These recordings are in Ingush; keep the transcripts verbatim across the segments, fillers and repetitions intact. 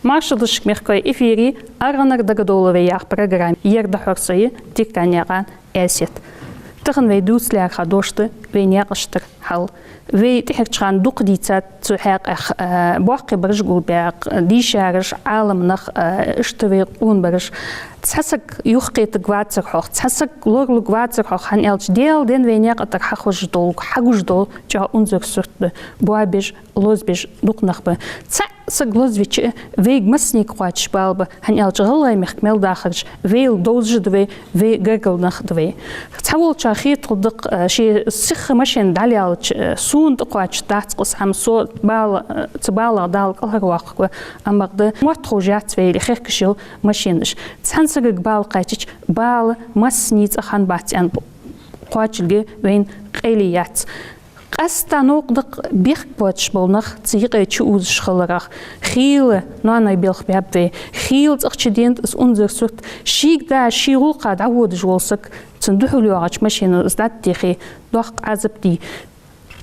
Маршал да шуга, мехкахой, эфире «АргӀанара дагадоалаш» яха программа. Ер да хьор со, Тирканаькъан Асет. Тахан вай дувца лаьрхӀа дош да вай наькъаш тӀара хьал. Вай тӀехьарча хана дукха дийцад цу хьакъехьа, э, боккхий бараш гулбаьб, дийшараш, Ӏаламнах, э, иштта вай къонабараш. Цхьа саг юхакхетарг вацар хьох, цхьа саг лоралург вацар хьох, хӀана аьлча Даьла денна вай наькъа тӀара хьахозаш долга, хьагуш дола чӀоагӀа унзара сурт да. Боабеш, лозабеш дукха нах ба. Цхьа саг лозавича, вайга массанега кхоачаш бала ба, хӀана аьлча ГӀалгӀай мехка мел дахараш вайла довзаш да вай, вай гаргара нах да вай. Цхьаволчоа хеталу дакъа, э, ший сиха машен дӀалелча, э, сона тӀакхоачаш дац-кх из хӀама, со бала, э, цу балах Дала кӀалхарвоаккхаргва, амма бакъда мотт ховш яц вай хехкаш йола машенаш. Цхьан сагага бала кхаьчача, бала массане цӀагӀа хиннабац аьнна кхоачалга вайна къайле яц. Къаьстта новкъа дакъа бехк боацаш бола нах цу юкъе чуузаш хиларах, хийла ноаной белхабаьб вай, хийла цӀагӀа чуденад из унзара сурт. Шийга да ший гӀулакха дӀаводаш вола саг, цунна духьал йоагӀача машено из дӀатӀатехе, доккха Ӏазап де,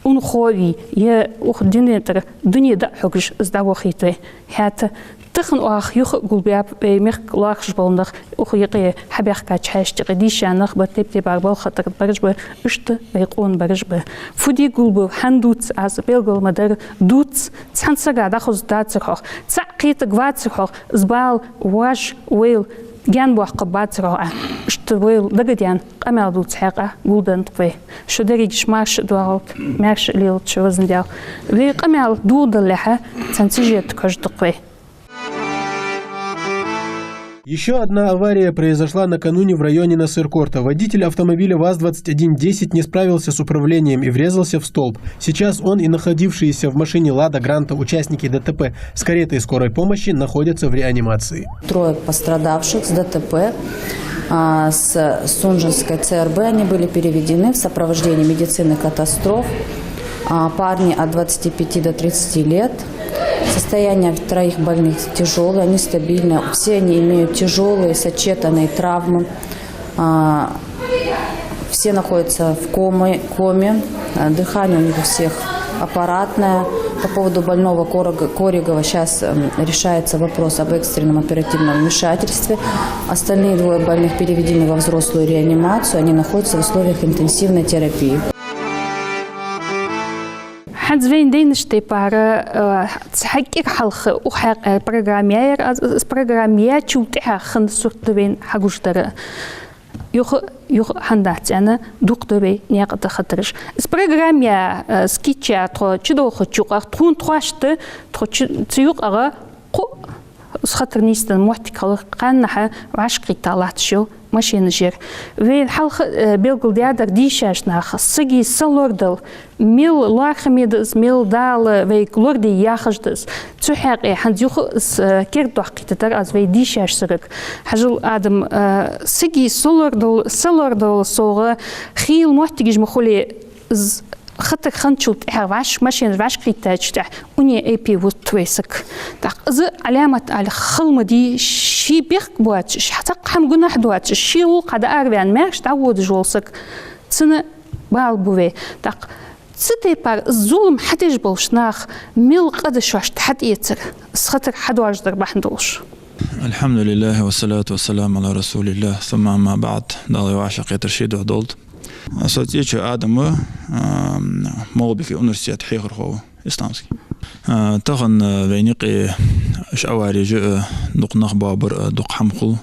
унахо ве, е укх дунен тӀара дуне дӀа а хьогаш из дӀавохийт вай. ХӀаьта тахан оаха юха а гулбаьб вай мехка лоархӀаш бола нах, укх юкъе хьабаьхкача хьаьшашта юкъе дийша нах бар, тайп-тайпара балха тӀара бараш бар, иштта вай къонабараш бар. Фу де гулбаьб, хӀана дувц, аз белгал ма дар, дувц, цхьан сага дӀахозаргдацар хьох, цхьа кхетарг вацар хьох, из бала вӀаши вайла гаьна боаккхаргбацар хьох, иштта вайла дагадена къамаьл дувца хьакъехьа гулденнад-кх вай. Шо дерригаш маьрша а доагӀалда, маьрша а лелалда шо, Везан Даьла. Вай къамаьл дувгӀадалалехьа, цхьан сюжетага хьожаргда-кх вай. Ещё одна авария произошла накануне в районе Насыр-Корта. Водитель автомобиля ВАЗ двадцать один десять не справился с управлением и врезался в столб. Сейчас он и находившиеся в машине «Лада Гранта» участники ДТП с каретой скорой помощи находятся в реанимации. Трое пострадавших с ДТП, а, с Сунженской ЦРБ, они были переведены в сопровождении медицины катастроф. А, парни от двадцати пяти до тридцати лет. Состояние троих больных тяжёлое, они стабильны. Все они имеют тяжёлые сочетанные травмы. А, все находятся в коме, коме. А, дыхание у них у всех аппаратное. По поводу больного Корог-, Коригова щас, м, решается вопрос об экстренном оперативном вмешательстве. Остальные двое больных переведены во взрослую реанимацию. Они находятся в условиях интенсивной терапии. ХӀанз вайна дайнача тайпара, э, цхьа кӀира хьалха укх хьакъехьа программа яьяр аз, из программа яьчул тӀехьагӀа хинна сурт да вайна хьагуш дар. Юха, юха хӀана дац аьнна, дукха да вай наькъа тӀа хатараш. Из программа яь, э, скетч яь тхо чудоагӀача юкъах, тхона тхоашта, тхо чу-, цу юкъагӀа кхо из хатар нийсденна моттиг хилар, кхаьннахьа вӀашкакхийтта латташ йола машенаш яр. Вай хьалха, э, белгалдаьдар дийшача наха, сага са лорадала, мел лоархӀаме да из, мел Дала вайга лораде яхаш да из. Цу хьакъехьа хӀанз юха из, э, кердадоаккхийтадар аз вай дийшача сагага. Хьажал, Адам, э, сага са лорадала, са лорадала совгӀа хийла моттигаш ма хуле, из хатар хинначул тӀехьагӀа вӀаш-, машенаш вӀашкакхийттачул тӀехьагӀа уни айпе вутт вай саг. ТӀаккха из Ӏаламат ала хала ма дий, ший бехк боацаш, цхьаккха хӀама гунахь доацаш, ший гӀулакха дӀаараваьнна, маьрша дӀаводаш вола саг, цунна бала бу вай. ТӀаккха цу тайпара из зулам хьадеш болча наха мел къа да шоашта хьатӀаэцар, из хатар хьадоаржадар бахьан долаш? الحمد لله والصلاة والسلام على رسول الله، ثم أما بعد. Дала вай вӀашагӀкхетар ший духьа долда. Со ЦӀечой Адам ва, а, МагӀалбике университета хьехархо ва, исламский. А, тахан, а, вайна юкъе уж авареш а, дукха нах боабар а, дукха хӀама хул.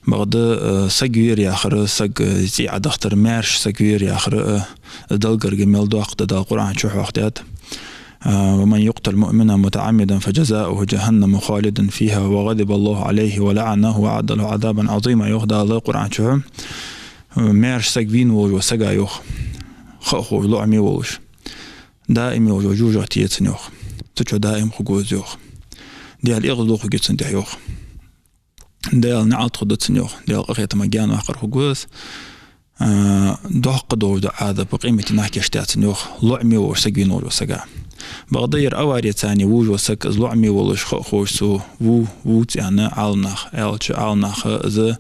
Бакъда, а, саг вер яхар, саг, а, цӀий Ӏодахийтар, маьрша саг вер яхар, а, Далла гарга мел доккха да, Дала Къуръан чу хьоахадаьд. А, ومن يقتل مؤمنا متعمدا فجزاؤه جهنم خالدا فيها وغضب الله عليه ولعنه وأعد له عذابا عظيما, йоах Дала Къуръан чу. Маьрша саг вийна волаш вола сага, йоах, ха а ховш, лоӀаме волаш, даим йолаш йола жожагӀате я цунна, йоах. Цу чу даим хургва из, йоах. Даьла эгӀазло хургья цунна тӀехьа, йоах. Даьла наӀалт хургда цунна, йоах. Даьла къахетама гаьнаваккхар хургва из. А, доккха долаш дола Ӏазап къематдийнахьа кийчдаьд цунна, йоах, лоӀаме волаш саг вийна волаш вола сага. Бакъда ер авареца вувш вола саг, из лоӀаме волаш ха а ховш цо ву, вувц аьнна Ӏаламнаха. Аьлча Ӏаламнаха из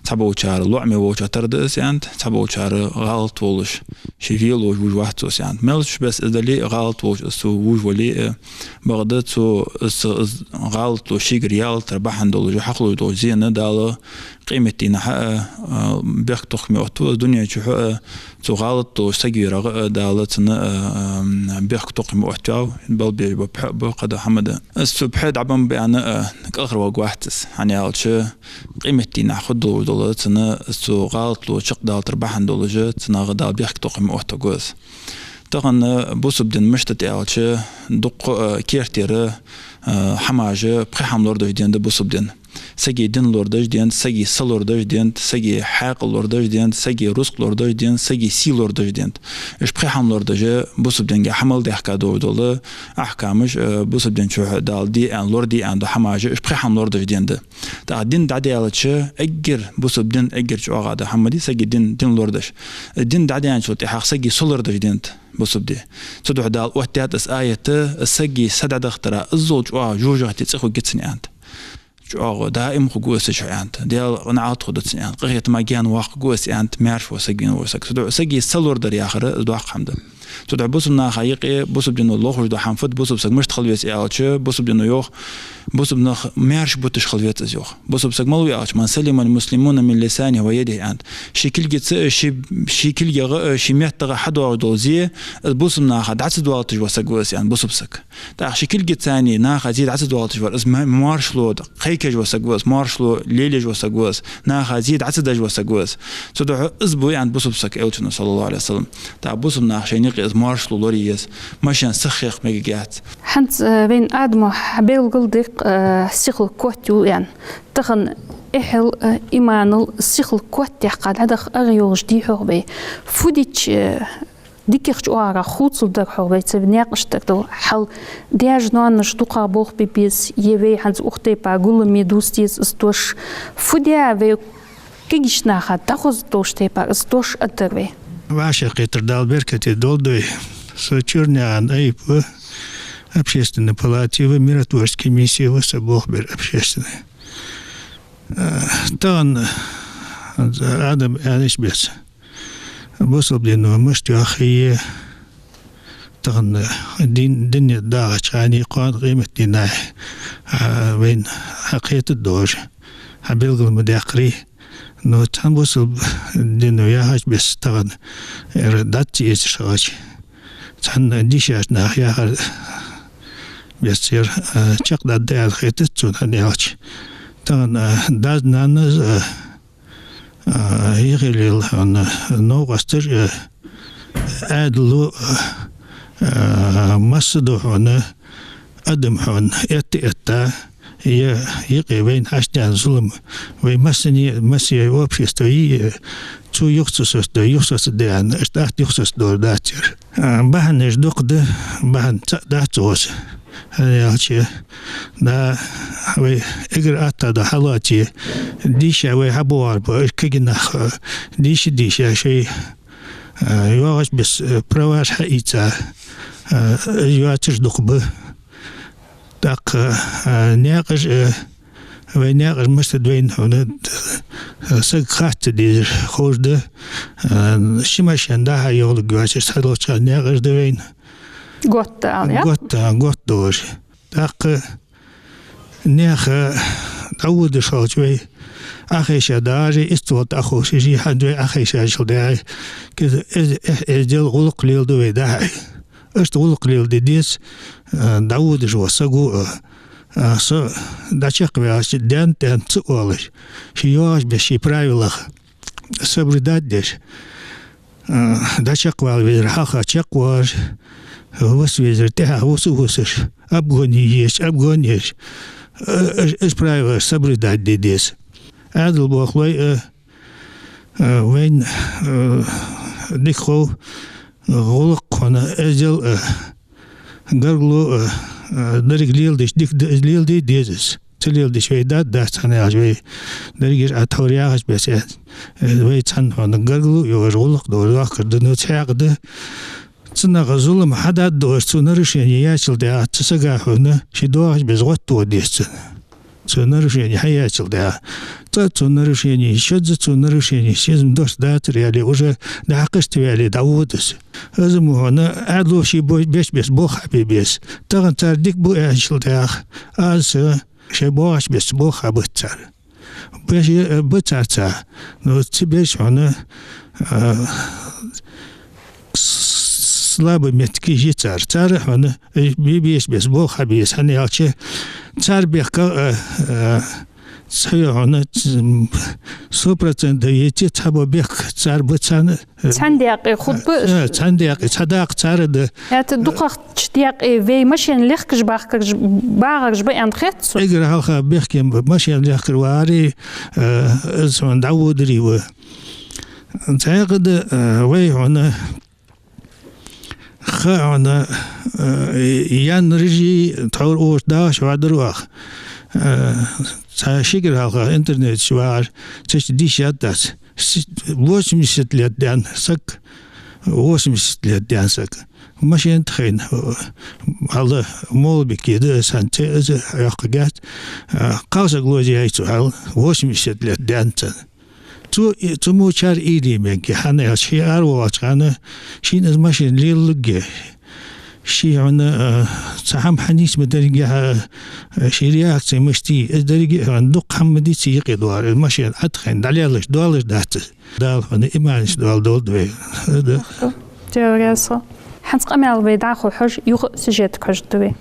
цхьаболчар лоӀаме волчоа тара да из аьннад, цхьаболчар гӀалат волаш, ше велаволаш вувш вац цо из аьннад. Мелча беса из дале а, гӀалат волаш из цо вувш вале а, бакъда цо из, из гӀалат ло шийгара ялатара бахьан долаш хьахулаш дола зена Дала къематдийнахьа а, а, бехктокхаме оттаду, из дунен чухьа а, цу гӀалат долаш саг варах а Дала цунна, а, а, бехктокхаме оттаву, балбеш ба, пхьа ба, кхыдар хӀама да. Из цу пхьа дӀабенна ба аьнна, а, кӀалхарваргвац из, хӀана аьлча къематдийнахьа хургдолаш дола цунна, из цу гӀалат ло чакхдалийтара бахьан долаш цунах Дала бехктокхаме оттаргва из. Тахан бусалба ди мишта да аьлча, дукха, а, кертера, а, хӀамаш, пхи хӀама лорадеш ден да бусалба ди. Сага дин лорадеш ден да, сага са лорадеш ден да, сага хьаькъал лорадеш ден да, сага рузкъа лорадеш ден да, сага сий лорадеш ден да. Уж пхи хӀама лорадеш бусалба динга хьа мел даьхка долаш дола ахькамаш, а, бусалба дин чухьа Дала де аьнна, лораде аьнна дола хӀамаш, уж пхи хӀама лорадеш ден да. ТӀаккха ди дӀадаьлча, эггара бусалба дин эггара чӀоагӀа да хӀама да сага дин, дин лорадеш. Ди дӀадаьнначул тӀехьагӀа сага со лорадеш ден да бусалба ди. Цудухьа Дала оттадаьд из аят, сага са дӀадахийтара иззал чӀоагӀа жожагӀате цӀи хургья цунна аьнна. ЧӀоагӀа даим хургва из цу чу аьнна. Даьла наӀалт хургда цунна аьнна. Къахетама гаьна ваккхаргва из аьнна, маьрша вола саг вена вола саг. Цудухьа сага са лорадар яхар из доккха хӀама да. Цудухьа бусалба наха юкъе, бусалба дино лохаш дола хӀама фуд, бусалба саг мишта хила веза аьлча, бусалба дино йоах, бусалба нах маьрша буташ хила веза из йоах. Бусалба саг малув аьлча, من سلم المسلمون من لسانه ويده аьннад. Ший кулгаца, ший, ший кулгах, ший меттах хьадоагӀаш дола зе, из бусалба наха дӀа ца доалийташ вола саг ва из аьнна, бусалба саг. ТӀаккха ший кулгаца наха зе дӀа ца доалийташ вар, из ма-, моаршал кхайкаш вола саг ва из, моаршал лелаеш вола саг ва из, наха зе дӀа ца деш вола саг ва из. Цудухьа из ба аьннад бусалба саг Элчано, صلى الله عليه وسلم. ТӀаккха бусалба наха шоай юкъе из моаршал лорае еза, машен сиха хехка мегаргьяц. ХӀанз, э, вайна Адамо хьабелгалдир, э, сихал котъю аьнна. Тахан эхьал, э, иманал сихал котъяьккха дӀадаха ара йолаш дий хьогӀ вай? Фу дича, э, дикагӀча оагӀорахьа хувцалургдар хьогӀ вай цу наькъашта тӀара дола хьал? Даьша-ноаноша дукхагӀа болх бе беза, е вай хӀанз укх тайпара гуламе дувца деза из дош? Фу даь вай кагийча наха дӀахозаргдолча тайпара из дош аргдар вай? ВӀашагӀкхетар Дала беркате долда вай. Со Чурнаькъан Айп ва, Общественной палате ва, миротворческой миссии ва, са болх бер общественной. Э, тахан Адам аьннача беса, бусалба дино мишта йоах хие, тахан дин, дин дагӀача хана, кхоана къематдийнахьа, а, вайна хьакхетаргдолаш, хьабелгал ма даьккхарий. Но цхьан бусалба дино яхача беса тахан ер дӀа ца эцаш хилча, цхьан дийшача наха яхар беса ер, а, чакхдоалаш да аьнна хетац сона, хӀана аьлча тахан, а, дас-нанас, а, а, юхе лела хьона новкъосташ, а, Ӏаьдало, а, а, масса да хьона, адам хьона этта-этта, е юкъе вайна хьаштаьнна зулам, вай массане, массе общество йий, цо юхасоцаду, юхасоцаду аьнна, иштта атта юхасоцадалар дац ер. А, бахьанаш дукха да, бахьан цаӀ дац цу гӀоса. ХӀана аьлча, да, вай эггара атта да хьалоаций, дийша вай хьабоагӀар ба, уж кагий нах, а, дийша-дийша шоай, а, йоагӀача беса, а, праваш хьаийца, а, из йоацаш дукха ба. ТӀаккха, а, наькъаш, а, вай наькъаш мишта да вайна хьона, а, саг хац ца дезаш ховш да, а, ши машен дӀа-хьа йоалларгйоацаш цхьадолча наькъаш да вайна. Готта ала, я? Готта, готта долаш. ТӀаккха наьха дӀаводаш хилча вай Ӏохайша дагӀаш, иштта волча тӀа Ӏоховшаш, хӀанз вай Ӏохайшачул тӀехьагӀа, кхы эз-, эхь-, эздел, гӀулакх леладу вай дӀа-хьа. Иштта гӀулакх леладе деза, а, дӀаводаш вола саго, а, а, со дӀачакхваьлча, даьнна-тӀаьнна ца оалаш, ше йоагӀача беса ший правилах соблюдать деш, а, дӀачакхвала везар хьалха чакхвоалаш, виса везар тӀехьа виса а висаш, обгон е езача обгон еш, а, из, из правилаш соблюдать де деза. Ӏаьдала болхлой, а, а, вайна, а, дика хов, гӀулакх хьона, эздел, а, гаргало, а, а, деррига леладеш дика да, из леладе деза из. Ца леладеш вай дац, дац, хӀана аьлча вай дерригаш а тхьовра яхача беса, э, вай цхьана хьона гаргало а йолаш, гӀулакх долаш, вахкар да, ну, цхьаькха да. Цу наха зулам хьадаьд долаш, цо нарушени яьчул тӀехьагӀа цу сага хьона ший доагӀаш беза гӀод тоха деза цунна. Цо нарушени хьаяьчул тӀехьагӀа. ТӀаккха цо нарушени, шозза цо нарушени, шозза-м дош дацар аьле, уже дӀахьакхашта ваьле, дӀавода из. Из мо хьона Ӏаьдало ший бо-, беш беса болх хьабе беза. Тахан цар дика бу аьлчул тӀехьагӀа, аз шоай боагӀаш беса болх хьабац цар. Беш, э, ба цар цхьа. Но цу беш хьона, э, с-, слабый моттиг я цар. Цар хьона, э, бе-, беш беса болх хьабе беза, хӀана аьлча, цар бехк, э, э, цхьа хьона, ц-, м, сто процентов яц цхьабола бехк цар ба царна, Цхьан даькъе хургба. Э, цхьан даькъе, цхьа дакъа цар да. ХӀаьта дукхагӀча даькъе вай машен лехкаш бахкараш, багӀараш ба аьнна хет сона. Эггара хьалха бехке машен лехкар вари, э, из хьона дӀаводари ва. Цхьаькха да, э, вай хьона, ха хьона, э, янрижи тхьовра оаш дагӀаш вадар вах. Э, цхьа ши кӀира хьалха интернете чу вагӀар, цу чу дийшад дац. С-, восемьдесят лет даьнна саг, восемьдесят лет даьнна саг. Машен тӀа хайна, хьала молбик еда сан, цӀе из йоккха гетт, а, кхалсаг лозаяьй цо хьал, восемьдесят лет даьнна цун. Цо, цу мо чар ийли мегаргья, хӀана аьлча, ший аравоагӀача хана, шийна из машен лелалургья. Ший хьона, а, цхьа хӀама хьанийсма деррига, а, ший реакци мишта я, из деррига а хьона дукха хӀама ма дий цу юкъе доагӀар. Из машен Ӏотхайна, дӀалелаш, доалаш дац из. Дала хьона иманаш доаладолда вай. Да. Дела раьза хилва. ХӀанз къамаьл вай дӀахо хьожа, юха сюжетага хьожаргда вай.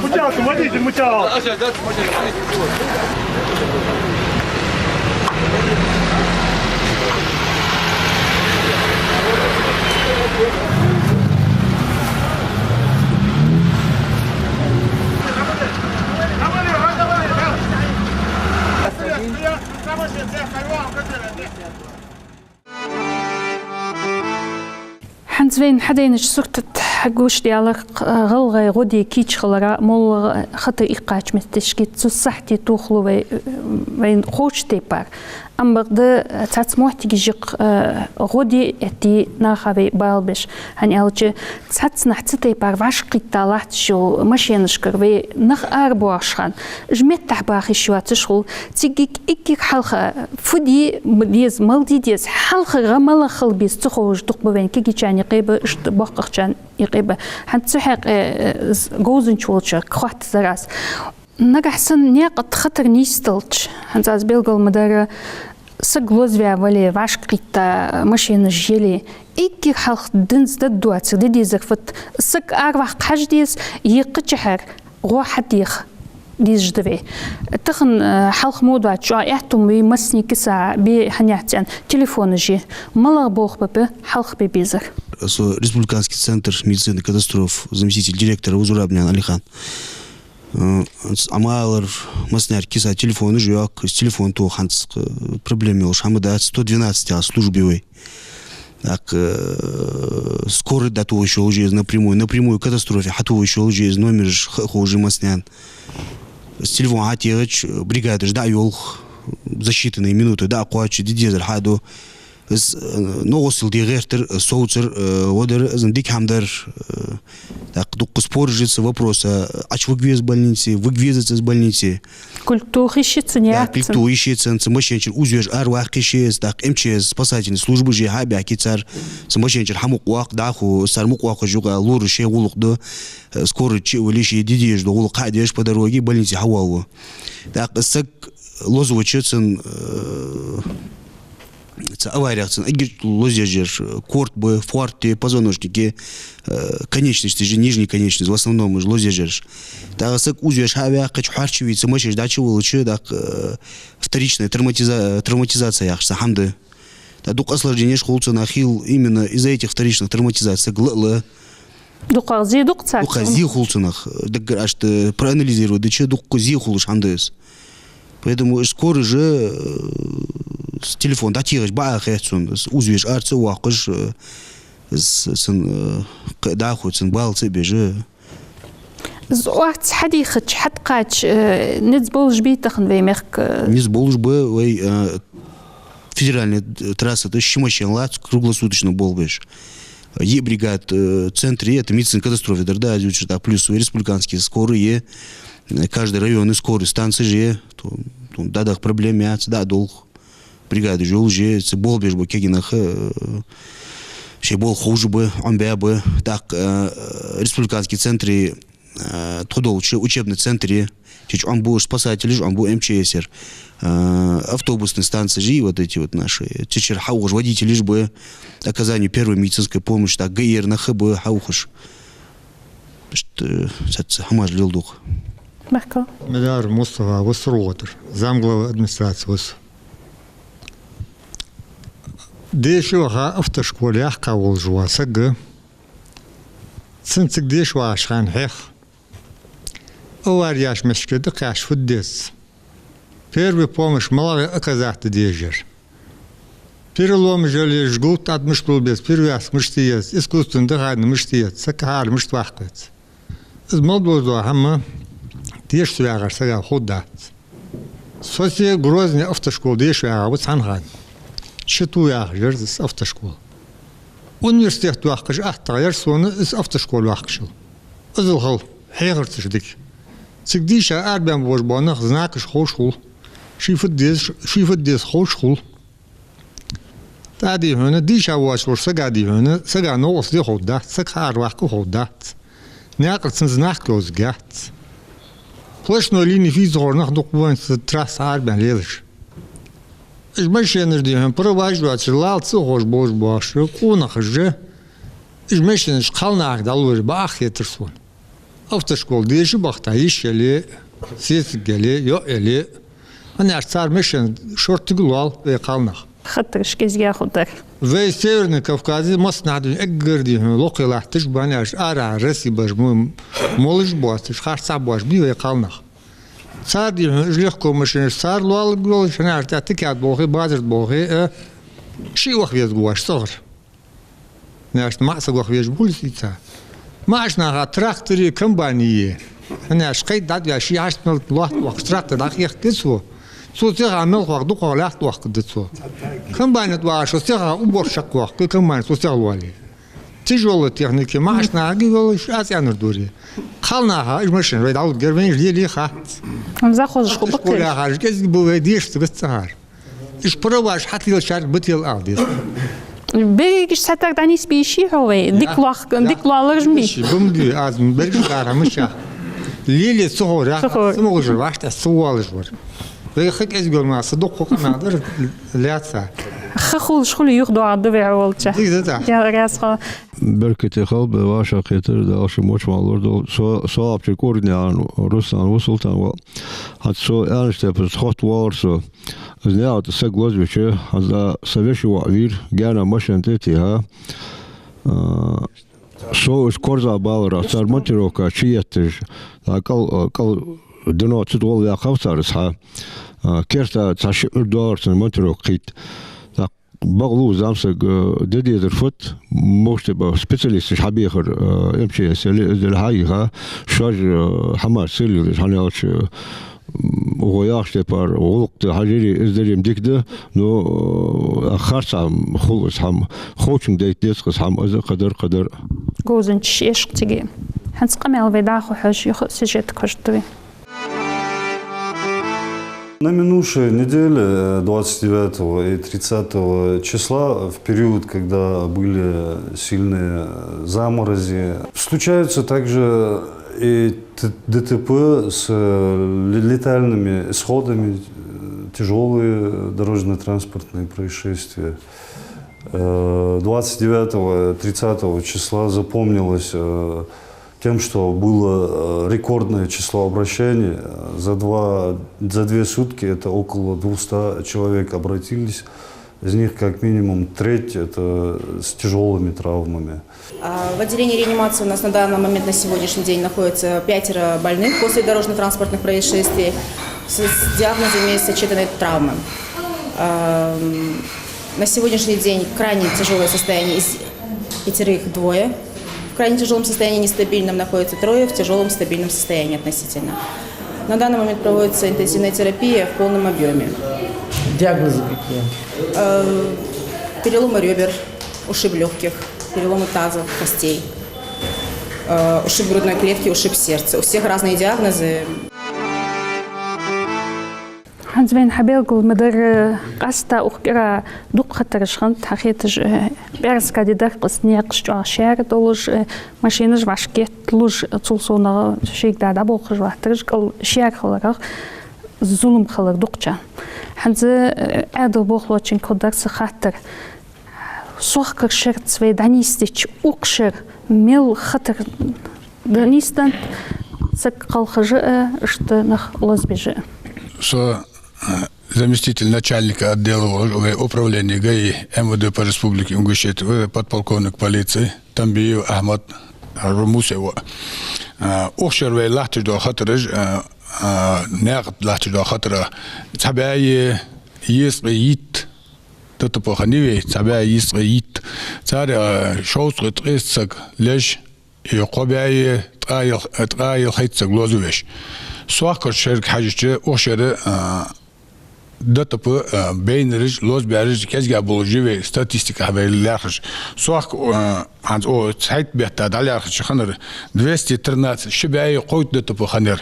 Мчалка, водитель, мчалка. ХӀанз вайна хьадайнача сурта тӀа хьагучадаьлар гӀалгӀай гӀо де кийча хилара, моллагӀа хатар иккхача метташка, цу сахьте тохалу вай, вайна ховча тайпара. Ам бакъда цхьацца моттигашка, э, гӀо де эттий наха вай бала беш. ХӀана аьлча, цхьаццанахьа цу тайпара вӀашагӀкхийтта латташ йола машенашкара вай нах арабоагӀаш хана, уж меттахьа баха йиш йоацаш хул. Цига эггара хьалха фу де деза, мала де деза, хьалха гӀа малагӀа хила беза ца ховш дукха ба вайна кагийчарна юкъе ба, иштта боккхагӀчарна юкъе ба. ХӀанз цу хьакъехьа, э, з-, говзанча волчунга хоаттаргда аз. Нагахьа санна наькъа тӀа хатар нийсдалча, хӀанз аз белгал ма дарра, саг лозаваь вале, вӀашагӀкхийтта машенаш яле, эггара хьалха динза даддоацар, де дезар фуд, саг араваккха хьажа деза, е кхычахьара гӀо хьатӀадеха дезаш да вай. Тахан, э, хьалха мо доацаш, чӀоагӀа аьттув ма бий, массане киса бе хьанехцӀен телефонаш я. МалагӀа болх ба-кх хьалха бе безар? Со республиканский центр медицины катастроф, заместитель директора Узураб Алихан. Э, ц-, Ӏамалар массанена киса телефонаш йоаккх, из телефон тоха хӀанз, э, проблема йолаш хӀама дац, сто двенадцать яха служба я вай. ТӀаккха, э, скорый дӀатохаш йолаш я из напрямую, напрямую катастрофе хьатохаш йолаш я из, номераш ха-, ховш я массанена. Из телефон хьатехача, бригадаш дӀа а йолх, за считанные минуты дӀа а кхоач, де дезар хьаду. Из, э, новкъостал де гӀертар, э, совцар, э, вадар, из дика хӀама дар, э, тӀаккха дукха споры жица вопроса, Ӏочуваргвеза из больнице, варгвезац из больнице. Кулг тоха йиш я цун, да, яц кулг цун. Тоха йиш я цун, цу машен чура узвеш араваккха йиш я из, тӀаккха МЧС, спасательни службаш хьа а баьхкий цар, цу машен чура хьа мукъа ваккха, дӀахо цар мукъа ваккхаш юкъа лораш шоай гӀулакх ду, э, скорый чу а вале, шоай де дезаш дола гӀулакх хьа а деш по дороге больнице хьавоалаву. ТӀаккха саг лозавича цун, э, цу аварех цун эггара лозаеш яр, э, корта ба, фоарта, позвоночнике, э, конечносташ, нижний конечность, в основном уж лозаеш яраш. ТӀаккха саг узвеш хьа а ваьккхача, хьоарча вийца машен чу дӀачувалача, тӀаккха, э, вторичная травматиза-, травматизация яхаш цхьа хӀама да. ТӀаккха дукха осложненеш хул цунах, хила именно из-за этих вторичных травматизаций саг лала. ДукхагӀа зе ду-кх цар. ДукхагӀа зе хул цунах. Даггара аш тӀа проанализировать дича, дукха зе хулаш хӀама да из. Поэтому уж скорый же, э, с телефон дӀатехача бакъахьа хет сона, из узвеш ара ца воаккхаш, э, из цун, э, кхы а дӀахо цун бала ца а беш, э. Из орц хьадийхача, хьатӀакхача, э, низ болаш бий тахан вай мехка? Низ болаш ба, вай, э, федеральни трасса тӀа ши машен лац круглосуточно болх беш. Йиъ бригада, э, центре, это медицинская катастрофа дар, да, аз ювцаш, тӀаккха плюс республикански скорый я, э, каждый районе скорый станцеш я, то, то дӀадаха проблема яц, дӀа а долх. Бригадаш йолаш я, цу болх беш бола кагий нах, э, шоай болх ховш ба, Ӏомабаь ба, тӀаккха, э, республикански центре, э, тхо долча учебный центре, цу чу Ӏомабу уж спасателаш, Ӏомабу МЧС-ер, э, автобусни станцеш я, вот эти вот наши, цу чура хьаухаш водителаш ба, оказанию первой медицинской помощи, тӀаккха ГАИ-ер нах ба хьаухаш. Иштта, э, цхьацца хӀамаш леладу-кх. Бехке. Мидаров Мустафа ва со, СурхотӀара замглавы администрации ва со. Деша ваха автошкола яьккха волаш вола саг, цун цига деша вагӀаш хана хьех, авари яьча меттиге дӀакхаьчача фу де деза, первый помощь малагӀа оказать де деза, переломаш яле, жгут тӀа мишта лулба беза, перевязка мишта е еза, искусственное дыхание мишта е еза, саг хьалха мишта ваккха веза. Из мел долаш дола хӀама деша ца вагӀача сага ховргдац. Со се Грозне автошкола деша вагӀа ва цхьан хана. ЧТУ яхаш яр из автошкола. Университет доаккхаш аттагӀа яр сона из автошкола йоаккхаш хила. Иззал хала хьехарцаш дика. Цига дийша арабаьнна болаш бола нах знакаш ховш хул. Ший фу де деза, ший фу де деза ховш хул. ТӀа, дий хьона, дийша воацаш волча сага, дий хьона, сага новкъостал де ховргдац, саг хьаараваккха ховргдац. Наькъара цун знак йовзаргьяц. Сплошной лини фий ца ховш нах дукха ба вайна цу трассе арабаьнна лелаш. Уж машенаш, дий хьона, провожать доацаш, лала ца ховш болаш бола къонахаш, уж машенаш кхалнахага дӀалуш бакъахьа хетар сона. Автошкола деша бахийта, йиш яле, сесаг яле, йоӀ яле, хӀана аьлча цар машен шортига лоал вай кхалнах. Хаттараш кӀезига хургдар. Вай Северный Кавказе массанахьа дийна эггара, дий хьона, лакхе латташ ба, хӀана аьлча арахьара Россе бараш мо-, молаш боацаш, харцахьа боацаш бий вай кхалнах. Цар, дий хьона, уж легковой машенаш цар лоалларгйолаш, хӀана аьлча тӀехьа тикад болхе, базар болхе, э, шиъ ваха везаргва оаш цӀагӀара. Наьшта маӀа саг ваха везаш болаш из ца. МаӀача наха трактори, комбайни я. ХӀана аьлча кхайда дӀадвеш, ший хьашт мел лоаттабоахаш, трактор дӀахехкаргда цо. Цо цеха мелхох, дукхох лаьтта оахкаргда цо. Комбайн тӀа вагӀаш, цо цеха уборка чакхвоаккх, комбайн цо цеха лоале. Тяжёлая техника маӀача нахага йолаш, аз аьннар дора. Кхалнаха уж машенаш вай дӀалургьяр, вайна уж лелае хац. Ам захозаш хул бакъ. Школа яхаш кӀезига ба вай, деша ца гац цӀагӀара. Уж провожать хьателаш шаьрга ба тела ала деза. Берригаш цхьатарра дӀанийсбе йиш йий хьо вай? Дика лоах-, дика лоаллараш ма бий. Ба ма дий, аз берригаш дӀара мичахьа. Лелае ца ховр, ца ховр, самагӀожар вӀаштӀехьа ца воалаш вар. Вай ха кӀезига йола массадола къамаьл дар лаьца. Ха хулаш хуле, юха доагӀаргда вай хьо волча. Дика да тӀаккха. Я, раьза хила. Беркате хилба вай вӀашагӀкхетар, Дала шун моча ма лорадолда. Со, со Алапче КӀургнаькъан Руслан ва, Султан воӀ. ХӀанз со аьннача тайпара хотта воагӀар со. Из наькъа тӀа саг лозавича, хӀанз а са веший воӀ вийра, гаьна машен тӀа а тийха. А, со уж корзагӀбаларах, цар монтировка чу етташ, а, кӀал, а, кӀал дано ца догӀалваьккхав цар из хьа. А, керта цхьа ши Ӏуйра доагӀар цун монтировка кхийтта. ТӀаккха бакълув зӀамсаг, а, де дезар фуд, могаш тӀа ба специалисташ хьабехар, а, МЧС яле, из яле хьайийха, шоаш, а, хӀамаш ца леладеш, хӀана аьлча, М, укхо яхача тайпара гӀулакх да, хьажарий, из дарий-м дика да, но, э, харцахьа хул из хӀама, ховчунга дайта деза-кх из хӀама, из а кхыдар-кхыдар. Говзанчаш эшаш цига. ХӀанз къамаьл вай дӀахо хьожаш, юха сюжетага хьожаргда вай. На минувшей неделе, э, двадцать девятого и тридцатого числа, в период, когда были сильные, э, заморози, случаются также и т-, ДТП с, э, ле-, летальными исходами, э, тяжёлые дорожно-транспортные происшествия. Э, двадцать девятого, тридцатого числа запомнилось, э, тем, что было, э, рекордное число обращений. Э, за два, за две сутки это около двухсот человек обратились. Из них как минимум треть — это с тяжёлыми травмами. А, в отделении реанимации у нас на данный момент, на сегодняшний день, находится пятеро больных после дорожно-транспортных происшествий с, с диагнозами сочетанной травмы. Ам, на сегодняшний день крайне тяжёлое состояние из пятерых двое. В крайне тяжёлом состоянии, нестабильном, находится трое, в тяжёлом стабильном состоянии относительно. На данный момент проводится интенсивная терапия в полном объёме. Диагнозы какие? Э, переломы рёбер, ушиб лёгких, переломы тазов, костей, э, ушиб грудной клетки, ушиб сердца. У всех разные диагнозы. ХӀанз вайна хьабелгал ма дарра, къаьстта укх кӀира дукха хатараш хиннад, хьахеташ, э, пӀаьраска ди дар-кх из, наькъаш чӀоагӀа шаьра долаш, э, машинаш вӀашагӀкхеталуш, цул совгӀа шийга дӀаболхаш латтараш, кӀал шаьра хиларах, зулам хилар дукхача. ХӀанз, э, Ӏаьдала болхлочунга хургдар са хаттар. Сохкарча шерца вай дӀанийсдича, укх шера мел хатар дӀанийсденнад, саг кхалхаш а, иштта нах лозабеш а. Со, э, заместитель начальника отдела волаш ва вай управление ГАИ МВД по республике Ингушетия, ва подполковник полиции Тамбиев Ахьмад, Румусево. Э, укх шера вай латташ дола хатараш, э, э, наькъа тӀа латташ дола хатар, цхьа бӀаь езткъеи итт ДТП хиннай вай, цхьа бӀаь езткъеи итт. Царех, э, шовзткъеи ткъеста саг леш, и кхо бӀаь ткъаь ялх-, ткъаь ялхайтта саг лозавеш. Сохкарча шерага хьежача, укх шера, э, ДТП, э, байнараш, лозабаьраш кӀезига болаш я вай статистикахь вай лаьрхӀача. Сохка, э, хӀанз, о, цхьайтта бетта дӀалаьрхӀача хиннар двести тринадцать, ши бӀаь кхойтта ДТП хиннаяр.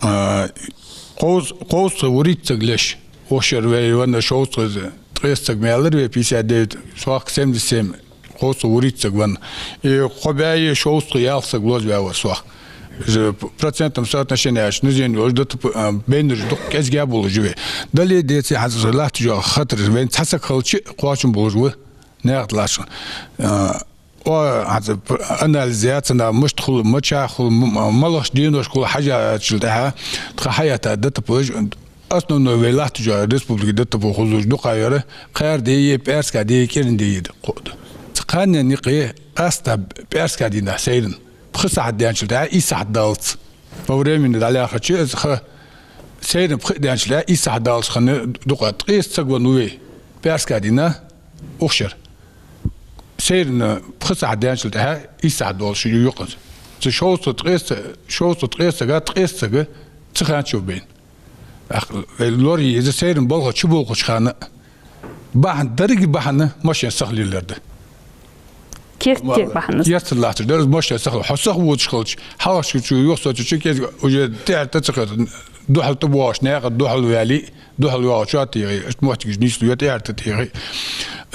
Э, кховз-, кховзткъеи вурийтта саг леш. Укх шера вай венна шовзткъеи ткъеста саг ма аьлар вай, пятьдесят девять, сохка семьдесят семь, кховзткъеи вурийтта саг венна. И кхо бӀаь шовзткъеи ялх саг лозаваьв сохка. Из процентном соотношении аьлча, низен йолаш ДТП, а, байнараш дукха кӀезига болаш я вай. Дале а, деце а, хӀанз латташ йола хатар, вайна цхьа саг хилча а кхоачам болаш ва наькъа тӀа латташ. А, о, хӀанз пр-, анализ яь цунах, мишта хул, мичахьа хул, м-, м-, малагӀча деношка хул хьажачул тӀехьагӀа, тха хьаетта ДТП-ш, основной вай латташ йола республике ДТП хозаш дукха яр, кхаьра ди а, пӀаьраска ди а, кӀиранди а я. Цу кхаьннен юкъе къаьстта пӀаьраска дийнахьа сайранна пхи сахьат даьнначул тӀехьагӀа итт сахьат даллалца. По времени дӀалаьрхӀача, из ха сайранна пхи а даьнначул тӀехьагӀа итт сахьат даллалца хинна дукха. Ткъеста саг венна ва вай пӀаьраска дийнахьа укх шера. Сайранна пхи сахьат даьнначул тӀехьагӀа итт сахьат долаш я юкъанца. Цу шовзткъеи ткъеста, шовзткъеи ткъеста сага ткъеста саг цу хана чу байна. Ах, вай лорае еза, сайранна балха чуболхача хана бахьан, деррига бахьан машен сиха лелаяр да. Керттера бахьан. Керттера латташ дар из машен сиха. Хьо сиха водаш хилча, хьалхашка чу, юхасоцача кӀезига уже тӀехьарта ца хет, духьал тӀабоагӀаш, наькъа духьал ваьле, духьал йоагӀачоа тӀехьа, иштта моттигаш нийслу, е тӀехьарта тӀехьа.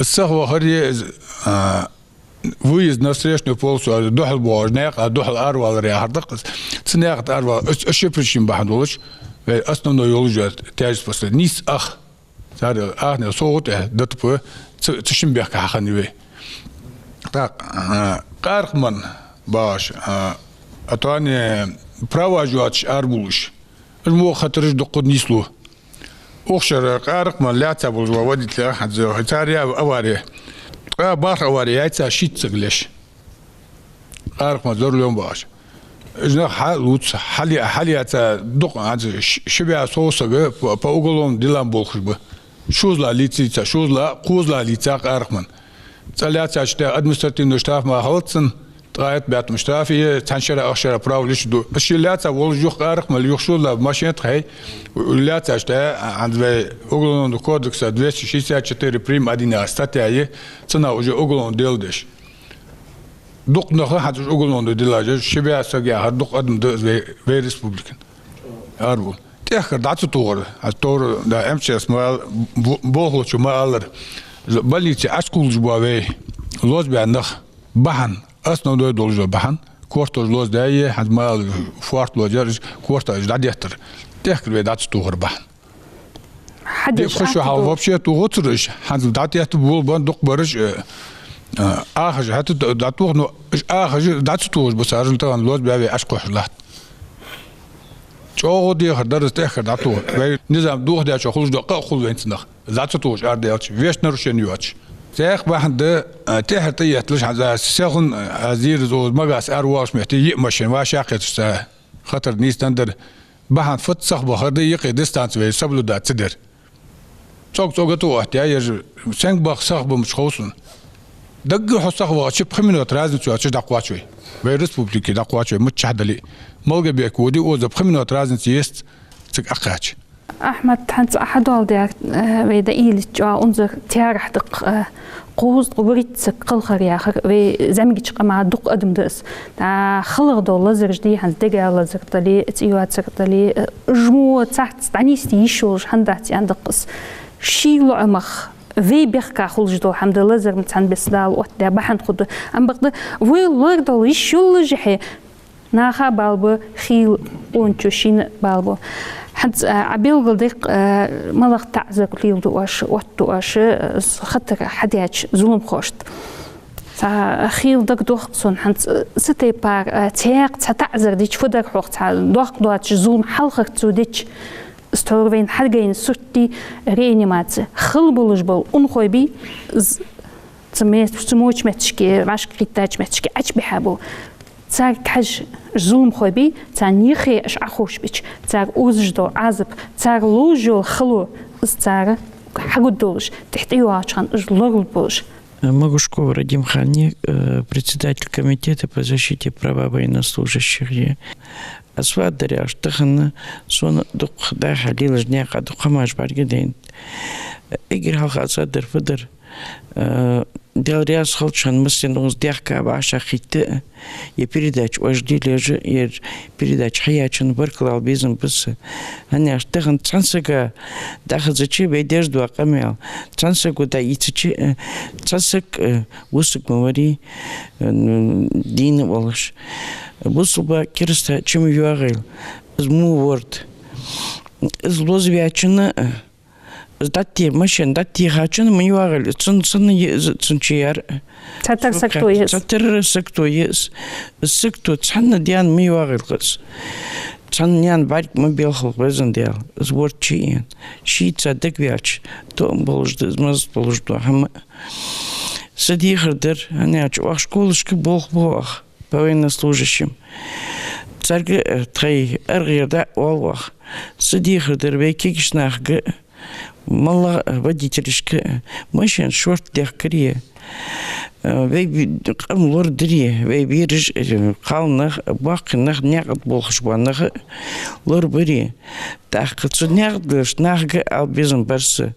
Сиха вахар е из, а, выезд на встречную полосу, духьал боагӀаш, наькъа духьал аравалар яхар да-кх из. Цу наькъа тӀа аравала, из, из ши причина бахьан долаш, вай основной йолаш я тяжесть последствий. Нийсса ах. Цар ахнел совгӀа тӀа ДТП цу, цу шин бехка хьахиннай вай. Так, а, къаракъ ман багӀаш, а, а то они права йоацаш арабувлаш. Уж мо хатараш дукха нийслу. Укх шера къаракъ ман лаьца болаш вола водитель, хӀанз цар яь авари. Ткъаь бархӀ авари яьй цар, шийтта саг леш. Къаракъ ман за рулём багӀаш. Уж нах хьалуц, хьале-, хьалъяьца дукха, хӀанз ш-, ши бӀаь сов саг по, по уголовным делам болхаш ба. Шозлагӏа лийцай цар, шозлагӏа, кхозлагӏа лийцай къаракъ ман. ЦӀа лаьцача тӀа административный штраф мара хилац цун, Ткъаь итт беттам штраф е, цхьан шера, ах шера правилаш ду. Ши лаьца волаш юха арахьа мел юха шул а машен тӀа хьай, лаьцача тӀа, хӀанз вай Уголовный кодекса двести шестьдесят четыре прим. Один а статья е, цунах уже уголовное дело деш. Дукха нах хӀанз уж уголовное дело деш, ши бӀаь саг яхар дукха адам да из вай, вай республикан. Арву. ТӀехкар дӀа ца тохар, а тохар, да, М Ч С ма ал-, бо-, болхлочо ма аллара. З-, больнице Ӏаш кхувлаш бола вай лозабаь нах бахьан, основной долаш дола бахьан, кортош лозадаь е, хӀанз ма аллара, форт лозаяр, корташ дӀадеттар. ТӀехкар вай дӀа ца тохар бахьан. Хьадеш Дика хӀанз ду. Вообще тохацар уж, хӀанз дӀатетта болабенна дукха бараш, э, э, ахаш хӀаьта д-, дӀатоха, но уж ахаш дӀа ца тохаш ба, цар тахан лозабаь вай Ӏаш кхухьаш латт. ЧӀоагӀа дехар дар из тӀехкар дӀатоха. Вай низам дохадаьчоа хулаш дола къа а хул вайна цунах. Из дӀа ца тохаш арадаьлча, вешта нарушени йоацаш. Цхьаькха бахьан да, э, тӀехьара тӀаетталаш, хӀанз аз селхан, э, аз дийраз оз Магас аравоалаш метте, йиъ машен вӀашагӀкхеташ цхьа хатар нийсденнадар. Бахьан фат сахбахар да, юкъе дистанци вай соблюдать ца дар. ЦӀог-цӀога тӀа оттаяь, ержа сенга баха сахбамаш хов сона. Даггара хьо сахвахача, пхи минут разница йоацаш дӀакхоач вай. Вай республике дӀакхоач вай, миччахьа дале а. Малгобеке воде оза, пхи минут разница езац цига Ӏокхаьчача. Ахьмад, хӀанз Ӏа хьадоаладаьр, э, вай дӀаийлача, унзара таьрахь да-кх, э, кхузткъа вурийтта саг кхелхар яхар, вай зӀамигача къаман дукха адам да из. ТӀаккха халагӀа дола лазараш дий, хӀанз дега лазар дале, цӀий йоацар дале, э, уж мо цхьацца дӀанийсде йиш йолаш хӀама дац аьнна да-кх из. Ший лоӀамах вай бехка хулаш дола хӀама да, лазар ма цхьан беса Дала оттадаь бахьан хургда. Ам бакъда вай лорадала йиш йоллашехьа, наха бала ба, хийла къоначо шийна бала ба. ХӀанз, а, Ӏа белгалдир-кх, а, малагӀа таӀазар леладу оаш, оттаду оаш, а, хатар хьадаьча зуламхошта. Цхьа хийла дагадох-кх сона, хӀанз цу тайпара, а, цхьаькха цхьа таӀазар дича, фу дар хьох, цхьа доккха доацаш зулам хьалхарца цо дича, из тхьовра вайна хьаргайна сурт дий, реанимаци. Хала болаш бола унахой бий, з-, цу мет-, цу моча метташка, вӀашкакхийттача метташка Ӏочубихьа бола. Царга хьажа, уж зуламхой бий, царна юхе уж Ӏоховшабича, царга озаш дола Ӏазап, цар ловш йола хало, из цар хьагургдолаш, тӀехьа тӀайоагӀача хана уж лоралургболаш. Могушков Радим Ханни, э, председатель комитета по защите права военнослужащих я. Аз фу аргдар аьлча, тахан сона дукха даха лелаш наькъа дукха хӀамаш бӀаргадайнад. Эггара хьалха аз аргдар фу дар, э, Даьла раьза хилва шоана массанена укхаза даьхка, вӀашагӀкхийтта, э, е передача ожди лежа, е передача хьаяьчоа баркал ала безам ба са. ХӀана аьлча тахан цхьан сага дӀахазача вай деш дола къамаьл, цхьан саго дӀаийцача, э, цхьа саг, э, вусаг ма варий, э, ну, дийна волаш. Бусалба кераста чу ма йоагӀийла, из мо ворда. Из лозаваьчоа, э, из дӀатте-, машен дӀаттехачоа ма йоагӀийла, цун, цун е-, цун чу яр. Цхьатарра сагото я из. Цхьатарра сагото я из. Из сагото цхьанне даьна ма йоагӀийла-кх из. Цхьан наьна бӀарг ма белхалва, Везан Даьла, из ворда чу а. Шийца дагаваьлча, тоам болаш да из, мазат болаш да хӀама. Са дехар дар, хӀана аьлча оаха школашка болх бу оаха по военнослужащим. Царга, э, тхай аргӀера дӀаоал оаха. Са дехар дар вай кегийча нахага, моллагӀа, э, водителашка, э, машен шортта дехкаре, э, вай би-, къам лорадаре, вай бераш, э, кхалнах, боккхий нах, наькъа тӀа болхаш бола нах лорабаре. ТӀаккха цу наькъа тӀа болча нахага ала безам бар са.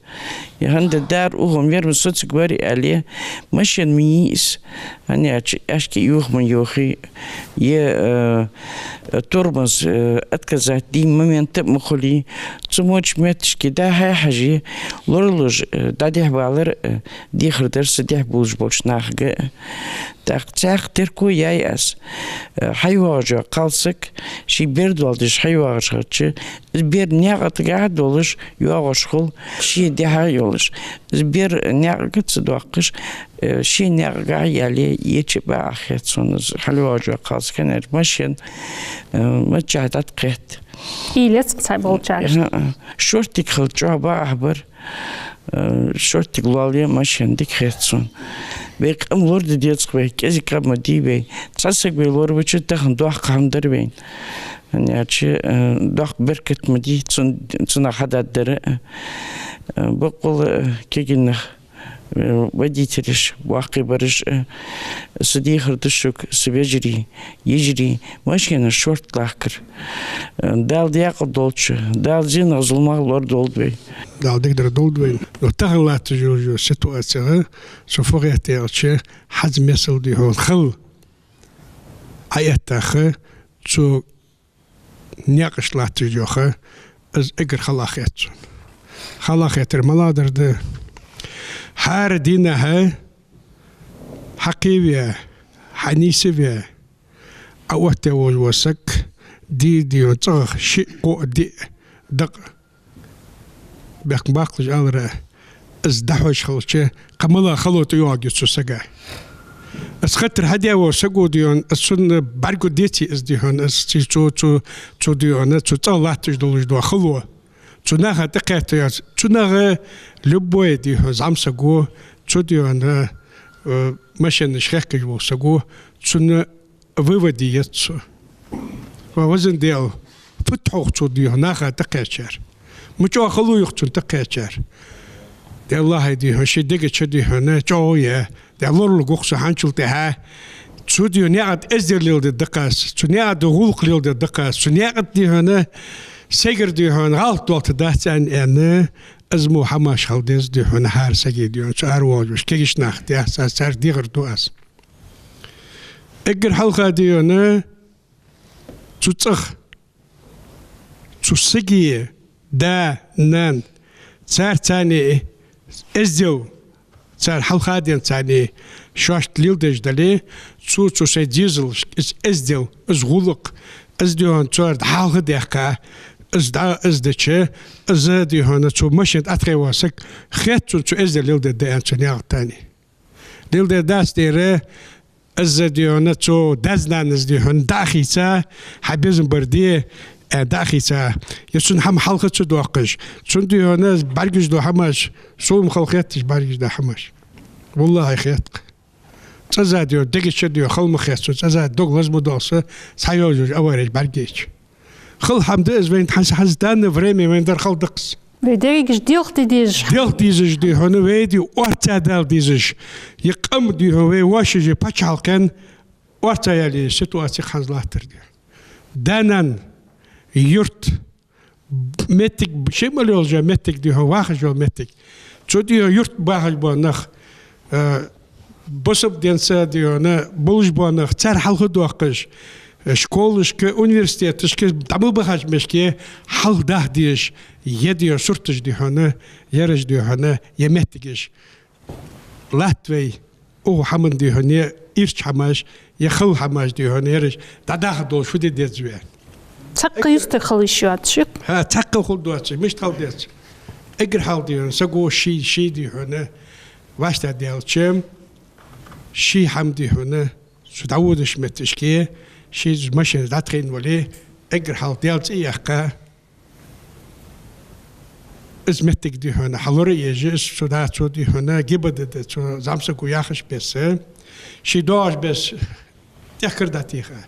Е хӀанз дар укхо мер ма соцаргвар аьле, машен ма йий из. ХӀана аьлча аьшка юха ма йохий, е, э, тормоз, э, отказать де момент а ма хулий. Цу моча метташка дӀа-хьа хьажа, лоралуш, э, дӀадехьавалар, э, дехар дар са дехьабувлаш болча нахага. ТӀаккха цхьаькха терко яьй аз. Э, хьайоагӀаш йола кхалсаг, ший бер доаладеш хьайоагӀаш хилча, из бер наькъа тӀагахьа долаш йоагӀаш хул, ший дехьа йолаш. Из бер наькъага ца доаккхаш, э, ший наькъагахьа яле, еча бакъахьа хет сона из хьалйоагӀаш йола кхалсаг, хӀана аьлча машен, э, миччахьа дӀатӀакхет. Уйла яц-кх цхьаболчарашта. Э, э. Шортига хилча чӀоагӀа бакъахьа бар. Э, шортига лоалае машен, дика хет сона. Вай къам лораде деза-кх вай, кӀезига къам ма дий вай. Цхьа саг вай лорабича, тахан доккха хӀама дар вайна. ХӀана аьлча, э, доккха беркат ма дий цун, цунах хьададдар. Э, боккъала, э, кегий нах Э, водителаш, боккхий бараш, э, са дехар да шуга, са вежарий, йижарий, машенаш шортта лахкар. Э, Дала декъал долча, Дала зенах, зуламах лорадолда вай. Дала дикадар долда вай. Но тахан латташ йола ситуаци, со фу хетт аьлча, хӀанз мисал дий хьона хала Ӏоэттача, цу наькъаш латташ йола ха, из эггара хала хет сона. Хала хетар малагӀдар да? ХӀара дийнахьа хьакхеваь, хьанийсваь, Ӏооттаваь волаш вола саг, дий, дий хьона, цӀагӀа шиъ, кхоъ, диъ дакъа бехк баккхалаш алара, из дӀахьош хилча, кхы малагӀа хало тӀайоагӀаргья цу сага. Из хаттар хьадаь вола саго, дий хьона, из цунна бӀаргадайций из, дий хьона, из ци-, цу, цу, цу, дий хьона, цу цӀагӀа латташ долаш дола хало. Цу наха тӀакхетта яц. Цу наха любой, дий хьона, зӀамсаго, цу, дий хьона, э, машенаш хехкаш вола саго, цунна выводи еза цо. Ва везан Даьла, фу тӀа хьох цу, дий хьона, наха тӀакхаьчар? Мича хало я-кх цунна тӀакхаьчар? Даьллахьа, дий хьона, ший дега чу, дий хьона, чӀоагӀо я, Даьла, лоралургва-кх со хӀанзчул тӀехьагӀа. Цу, дий хьона, наькъа тӀа эздел леладергда-кх аз, цу наькъа тӀа гӀулакх леладергда-кх аз, цу наькъа тӀа, дий хьона, сайгара, дий хьона, гӀалат долаш дац аьнна, аьнна, из мо хӀамаш хила деза, дий хьона, хӀара сага, дий хьона, цу аравоагӀаш кагийча наха, дий хьона, аз царга дехар ду аз. Эггара хьалха, дий хьона, цу цӀагӀа, цу сага да, нана, цар царна эздел, цар хьалха денз царна шоашта леладеш дале, цо цу сай дезалашка из эздел, из гӀулакх, из, дий хьона, цар дӀахьалхадаьккха, из дӀа, из дича, из, дий хьона, цу машен тӀа Ӏотхе вола саг хет цунна цу эздел леладергда аьнна цу наькъа тӀа. Леладергдац дера, из, дий хьона, цу даьс-нанас, дий хьона, дӀа а хийца, хьа безам бар де, э, дӀа а хийца, е цунна хӀама хьалха ца доаккхаш, цунна, дий хьона, бӀаргаш дола хӀамаш, сона-м хала хетташ бӀаргаш дола хӀамаш. ВаллахӀи, хет-кх. ЦӀаза, дий хьона, дега чу, дий хьона, хала ма хет сона, цӀаза дог лаза ма доал са, цхьайолча авареш бӀаргайча. Хала хӀама да из вайна, хӀанз, хӀанз данное время вайна дар хала да-кх из. Вай дерригаш делха де дезаш. Делха дезаш, дий хьона, вай, дий, орца дала дезаш. Е къам, дий хьона, вай воашшехь, паччахьалкхен орца яла езаш ситуаци хӀанз латтар, дий хьона. Да-нана, юрт, моттиг, ший мел йолча моттиг, дий хьона, вахаш йола моттиг. Цу, дий хьона, юрта бахаш бола нах, э, бусалба динца, дий хьона, болаш бола нах, цар хьалха доаккхаш, э, школашка, университеташка, дӀа ма бахача мешке хьалха даха дезаш, е, дий хьона, сурташ, дий хьона, ераш, дий хьона, е моттигаш. Латта вай укх хӀаман, дий хьона, е ирча хӀамаш, е хала хӀамаш, дий хьона, ераш дӀадаха долаш фу де деза вай? Цхьаккха юстара хила йиш йоацаш я-кх. ХӀа, цхьаккха хила доацаш, мишта хила деза? Эггара хьалха, дий хьона, саго ший, ший, дий хьона, васта даьлча, ший хӀама, дий хьона, цу дӀаводача моттигашка, ший машенаш дӀатӀахайна вале, эггара хьалха Даьла цӀи а яьккха, из моттиг, дий хьона, хьалораеш, из цу да, цу, дий хьона, ГИБДД, цу зӀамсаго яхача беса, ший доагӀача беса тӀехкар дӀатеха.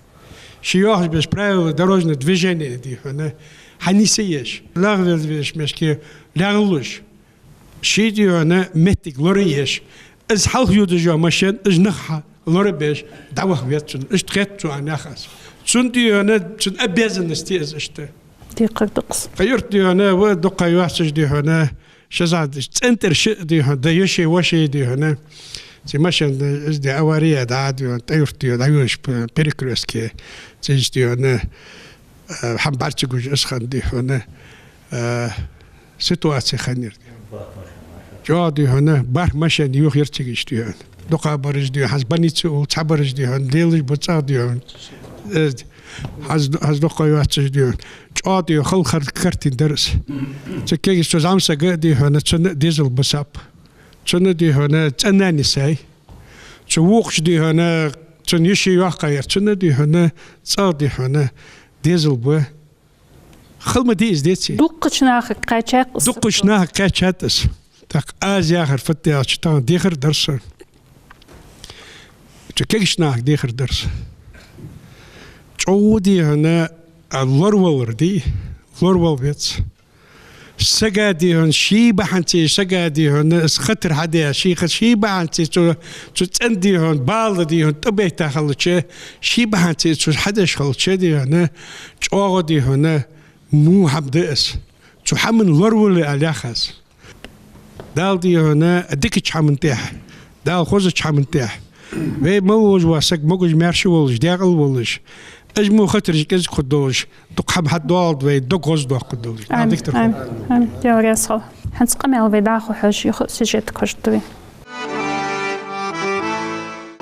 Ший йоагӀача беса правила дорожного движения, дий хьона, хьанийсъеш, лоравала везача мешке лоравалуш, ший, дий хьона, моттиг лораеш, из хьалха йодаш йола машен, из нах хьа лорабеш, дӀаваха веза цунна. Иштта хет цу а наха аз. Цун, дий хьона, цун обязанность я из иштта. Декхар да-кх из. Кхы юрта, дий хьона, ва дукха йоацаш, дий хьона, ши зӀа, цӀен тӀара шиъ, дий хьона, да йиший, воший, дий хьона, цу машен, из, дий, авари дӀа, дий хьона, тӀа юрта, дий хьона, дӀайодаш п-, перекрёстке. Цу, дий хьона, э, хӀама бӀарга ца гуш из хинна, дий хьона, э, ситуаци хиннай. ЧӀоагӀа, дий хьона, бархӀ машен юха яр цига, дий хьона. ДукхагӀбараш, дий хьона, хӀанз больнице улл, цхьабараш, дий хьона, лелаш ба цӀагӀа, дий хьона. Э, хӀанз, хӀанз дукха йоацаш, дий хьона. ЧӀоагӀа, дий хьона, хала хар-, картина дар из. Цу кагийча цу зӀамсага, дий хьона, цунна дезал ба сап. Цунна, дий хьона, цӀен-нана йисай. Цу вокхача, дий хьона, цун йиший йоккхагӀа яр, цунна, дий хьона, цӀагӀа, дий хьона, дезал ба. Хала ма дий из, деций? Дуккхача нахага кхаьчад-кх из. Дуккхача нахага кхаьчад из. ТӀаккха аз яхар фуд аьлча, тахан дехар дар са. Цу кагийча нахага дехар дар са. ЧӀоагӀа, дий хьона, а лоравалар, дий, лоравала веза. Сага, дий хьона, ший бахьанца, сага, дий хьона, из хатар хьадаь, ший ха-, ший бахьанца цу, цу цӀен, дий хьона, бала, дий хьона, тӀабайта хилча, ший бахьанца цу хьадеш хилча, дий хьона, чӀоагӀа, дий хьона, во хӀама да из. Цу хӀаман лоравала аьнна яхаш. Дала, дий хьона, дикача хӀаман тӀехьа, Дала хозача хӀаман тӀехьа. Вай мел волаш вола саг могаш-маьрша волаш, даькъала волаш, уж мо хатараш кӀезига хургдолаш, дукха хӀама хьадоаладу вай, дог гӀоздоаккхаргдолаш. Дала дика даргда. Амин. Амин. Даьла раьза хилва. ХӀанз къамаьл вай дӀахо хьожаш, юха сюжет хьожаргда вай.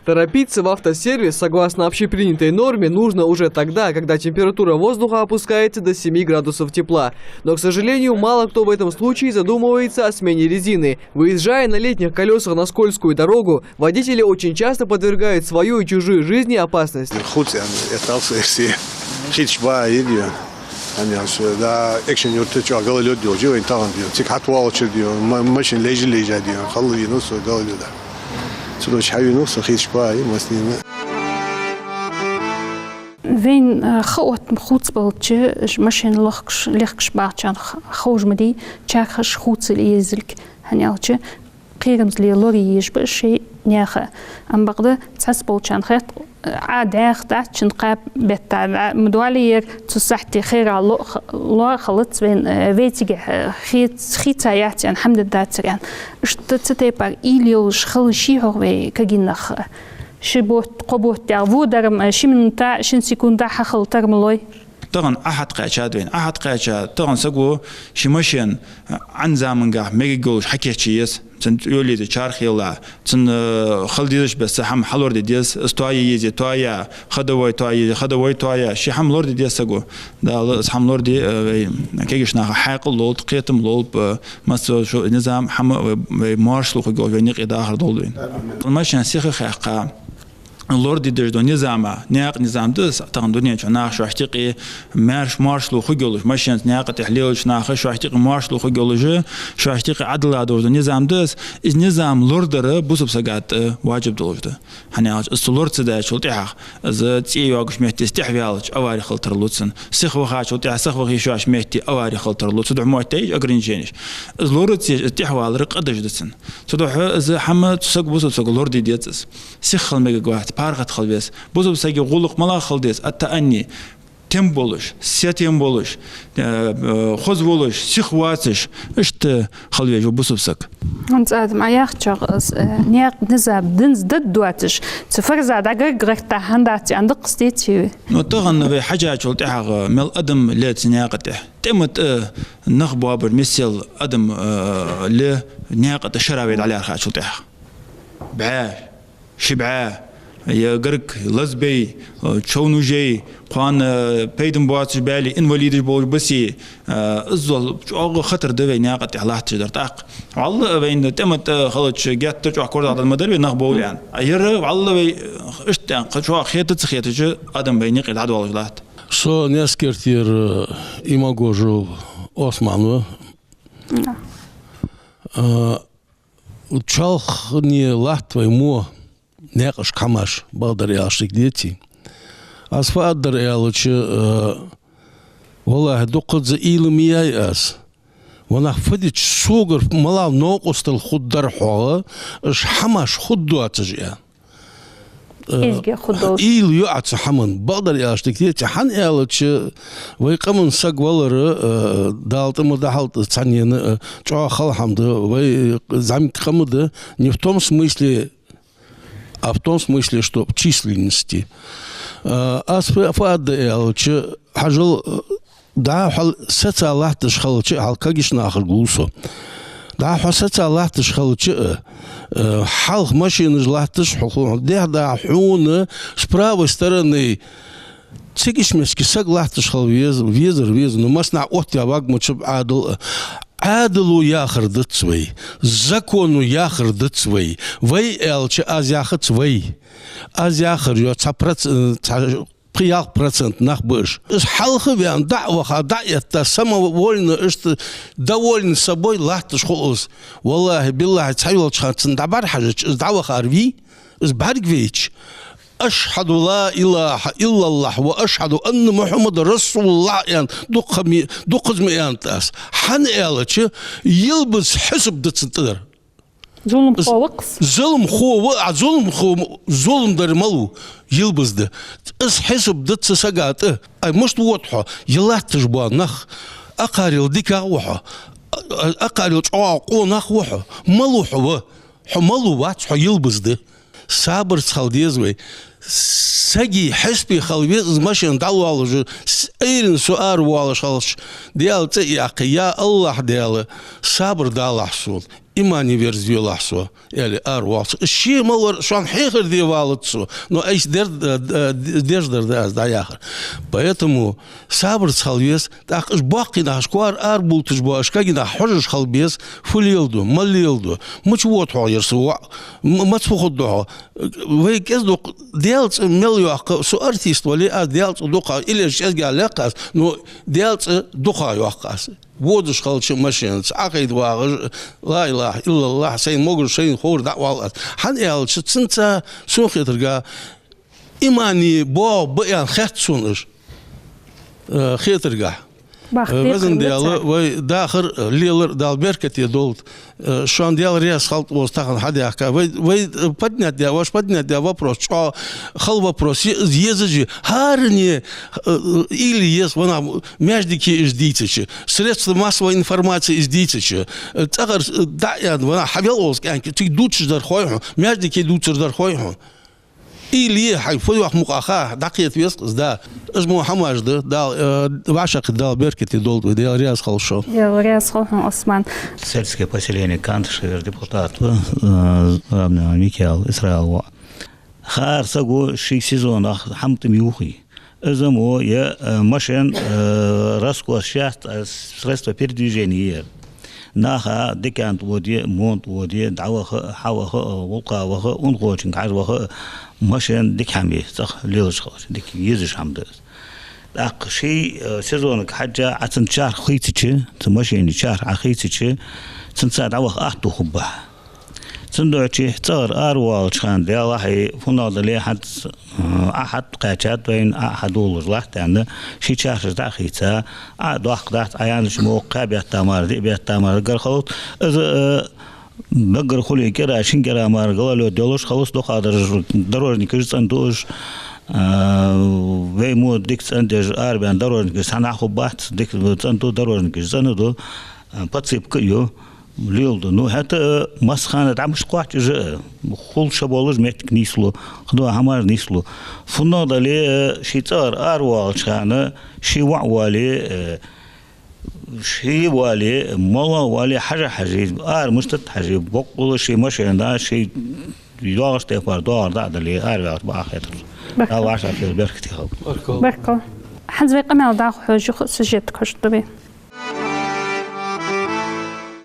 Торопиться в автосервис, согласно общепринятой норме, нужно уже тогда, когда температура воздуха опускается до семи градусов тепла. Но, к сожалению, мало кто в этом случае задумывается о смене резины. Выезжая на летних колёсах на скользкую дорогу, водители очень часто подвергают свою и чужую жизни опасности. Хувца, яӀни, эттал са эрсий. Хийцаш ба а йиди. ХӀана аьлча, да, Экажкъонгий-Юрта чу гололёд йолча вайна тахан, дий хьона. Цига хьатӀавоалача, дий хьона, ма-, машин лайжа-лайжа, дий хьона, хала вийнав со гололёда. Цудухьа хьавийнав со, хийцаш ба а йиди, массанена. Вайна, э, ха отта хувцабелча, машин лохкаш, лехкаш бахачарна х-, ховш ма дий, чархаш хувцал езилга, хӀана аьлча, кхерамзле лораеш ба шоай наьха. Ам бакъда цхьаболчарна хет, э, Ӏа дӀаьха дац, шун кхаь бетта, ма доаллий ер, цу сахьте хера ло-, лоа хилац вайна, э, вай цига, э, хийц-, хийца яц аьнна, хӀама дергдацар аьнна. Иштта цу тайпара уйла йолаш хила ший хьогӀ вай кагий нах. Ши бутт, кхо бутт яха, во дар-м, э, ши минута, шин секунда хьахила тара ма лой. Тахан Ӏа хьатӀакхаьчад вайна. Ӏа хьатӀакхаьча, тахан саго ший машен, э, Ӏан замангахь мегаргйолаш хьакийчъе еза. Цун йолаеза чарх елла, цун, э, хила дезача бесса хӀама хьалораде деза, из тоае езий, тоае, ходовой тоае езий, ходовой тоае, ший хӀама лораде деза саго. Дала из хӀама лораде, э, вай кагийча наха хьаькъал лолда, кхетам лолба, э, массаза шо низам, хӀама вай, вай моаршал хургйолаш вайна юкъе дахар долда вайна. Машен сиха хаьккха, лораде дезаш дола низам, наькъа низам да из, тахан дунен чу наха шоашта юкъе маьрша моаршал хургйолаш, машенаца наькъа тӀа лелача наха шоашта юкъе моаршал хургйолаш, шоашта юкъе Ӏадала долаш дола низам да из. Из низам лорадар бусалба сага тӀа важиб долаш да. ХӀана аьлча, из цо лора ца даьчул тӀехьагӀа, из цӀий йоагача метте из тӀехваьлча, авари хила тарлу цунна. Сиха вахачул тӀехьагӀа, сиха ваха йиш йолча метте авари хила тарлу. Цудухьа мо тайж ограниченеш. Из лора ца еш, из тӀехвалар къа деш да цунна. Цудухьа из хӀама цу саго, бусалба саго лораде деза из. Сиха хила мегаргвац, паргӀата хила веза. Бусалба сага гӀулакх малагӀа хила деза? Ат-таанни. Тем болаш, сетем болаш, э, э, хоза волаш, сиха воацаш, иштта хила веза бусалба саг. ХӀанз, Адам, Ӏа яхачох, э, наькъа низам динза дад доацаш, цу фарза дӀагарга гӀерта хӀама дац аьнна дакъа стеций вай? Ну, тахан вай хьежачул тӀехьагӀа мел адам ле цу наькъа тӀа. ТӀема тӀа нах боабар миссел адам, э, ле наькъа тӀа шера вай дӀалаьрхӀачул тӀехьагӀа. БӀаь, ши бӀаь, е гарга лазабе, э, човнаже, кхоана, э, пайдана боацаш бале, инвалидаш болаш басе, э, иззал чӀоагӀа хатар да вай наькъа тӀа латташ дар. ТӀаккха вӀалла а вайна тӀема тӀа хилча геттара чӀоагӀа корзагӀдар ма дар вай нах бовла аьнна. А ер вӀалла вай, э, иштта аьнна, кхы чӀоагӀа хета ца хетача адам вайна юкъе дӀадоалаш латт. Со Наьсаркертера Имагожев Осман ва. Да. Э, Чоалхане латт вай мо наькъашка хӀамаш, бакъдар аьлча, дика деций. Аз фу аргдар аьлча, э, валлахӀи, дукхазза уйла ма яьй аз. Ванах фу дича, согара малагӀа новкъостал хургдар хьогӀ, уж хӀамаш хургдоацаш, аьнна. Э, изге хургдолаш. Уйла ю Ӏа цу хӀаман, бакъдар аьлча, дика деций. ХӀана аьлча, вай къаман саг валар, э, Дала тӀа ма дахьалда цхьаннена, э, чӀоагӀа хала хӀама да, вай, э, зӀамига къам да, не в том смысле, а в том смысле, что в численности. Э, аз фу, фу аргда аьлча, хьажал, э, дӀа хьо сеца латташ хилча а, хьал кагийча нахага лув со. ДӀа хьо сеца латташ хилча а, э, хьалха машинаш латташ, хьо, хьо дехьа-дехьа хьона с правой стороны цига ишмаски саг латташ хила вез-, везар веза, ну, массанахьа оттаяь вагмача ба Ӏадал а. Ӏадало яхар дац вай, законо яхар дац вай. Вай аьлча, аз яхац вай. Аз яхар йоах цхьа проц-, э, цхьа пхи-ялх процент нах ба уж. Уж хьалха а ваьнна, дӀа а ваха, дӀа а этта, самовольно, иштта довольный собой латташ хул из. ВаллахӀи, биллахӀи, цхьайолча хана цунна дӀабӀарахьежача, из дӀавахар вий, из бӀаргавайча, «أشهد لا إله إلا الله وأشهد أن محمدا رسول الله» аьнна, дукха ма-, дукхаза ма аьннад аз. ХӀана аьлча, йилбаз хьисап да цун тӀа дар. Зуламхо ва-кх из. Зуламхо ва, а зуламхо, зулам дар малав? Йилбаз да. Из хьисап да цу сага тӀа. Ай, мишта вода хьо? Е латташ бола нах, акхарел дикагӀа ва хьо, а-, акхарел чӀоагӀа къонах ва хьо. Малав хьо ва? Хьо малав вац, хьо йилбаз да. Сабарца хила деза вай. Сага хьисапе хила веза из машен дӀалоаллаш, с-, Ӏуйранна со аравоалаш хилча, Даьла цӀи а яьккхе: «Я АллахӀ, Даьла, сабар далахь сона, имане верза велахь со», — аьле, аравоал со. Ше ма вар, шоана хьехар де валац со, но айса дер-, д-, д-, деш дар да аз дӀаяхар. Поэтому сабарца хила веза, тӀаккха уж боккхий нах, уж коара арабовлийташ бола, уж кагий нах хьожаш хила беза, фу леладу, мала леладу, мича вода хьогӀ ер са воӀ, м-, маца фу хургда хьогӀ. Вай кӀезиг-дукха Даьла цӀи мел йоаккх, со артист вале, аз Даьла цӀи дукха, или чӀезига лаьрхӀа аз, но Даьла цӀи дукха йоаккх аз. Водаш хилча машенаца, Ӏохайна вагӀаш, «لا إله إلا الله», сайна могаш, сайна ховр дӀаоал аз. ХӀана аьлча, цунца, сона хетаргахьа, имане боагӀа ба аьнна хет сона уж, э, хетаргахьа. Бахте, э, везан Даьла, вай дахар, э, лелар Дала беркате долда. Э, шоана Даьла раьза хилва укхаза тахан хьадаьхка. Вай, вай, э, поднять даь, вай поднять даь вопрос чӀоагӀа хала вопрос я, езаш я. ХӀаране, э, э, уйла е еза, ванах, маьждиге из дийцача, средства массовой информации из дийцача, э, цӀагӀара, э, дӀа а аьнна, ванах, хьавел укхаза кӀаьнк, цига дувцаш дар хой хьона, маьждиге дувцар дар хой хьона. Уйла е, хьай фу йоах мукъагӀа ха, дӀакхета веза-кх из, да. Из мо хӀамаш да, Дала, э, вӀашагӀкхийтта Дала беркате долда вай, Даьла раьза хилва шоана. Даьла раьза хилва хьона, Осман. Сельское поселение Кантышевер депутат ва, э, Рамнан Микаил, Исраил воӀ. ХӀара саго ший сезонах хӀама тӀа ма ювхий. Из мо е, э, машен, э, раскос шест, э, средства передвижения я ер. Наха дикан тӀа воде, мон тӀа воде, дӀаваха, хьаваха, гӀулакха ваха, унахочунга хьажа ваха, машен дика хӀама я, цӀагӀа лелаш хилча, дика езаш хӀама да из. ТӀаккха ший, э, сезонага хьежжа Ӏа цун чарх хийцача, цу машена чарх Ӏа хийцача, цунца дӀаваха атта хургба хьа. Цудухьа цӀагӀара аравоалача хана, Даьлахьа, фуннагӀа дале а хӀанз, а, Ӏа хьатӀакхаьчад вайна, Ӏа хьадоалаш латт аьнна, ший чархаш дӀа а хийца, Ӏа доккха дац, Ӏа яьннача мо кхаь бетта мара, диъ бетта мара гаргара хилац. Из, а, даггара хуле кӀира, шин кӀира мара гололёд йолаш хилац, дукхагӀдараш, дорожникаш цӀена ду уж, а, вай мо дика цӀендеш арабаьнна дорожникаш цхьаннахьа хургбац, дика цӀена ду, дорожникаш цӀена ду, а, подсыпка а ю. Леладу. Ну, хӀаьта а, массахана дӀа мишта кхоач уж а, хул ша болаш моттиг нийслу, кхыдола хӀамаш нийслу. ФуннагӀа дале а, ший цӀагӀара аравоалача хана, ший воӀ вале а, ший вале а, малагӀа вале а, хьажа хьажий, ара мишта тӀа хьажий, боккъала ший машена, ший йоагӀача тайпара доагӀар дӀа а дале, араваьлча бакъахьа хетар. Баркал. Дала вӀашагӀкхийтта беркате хилда. Баркал. ХӀанз вай къамаьл дӀахо хьожа юха сюжет кхоачаргда вай.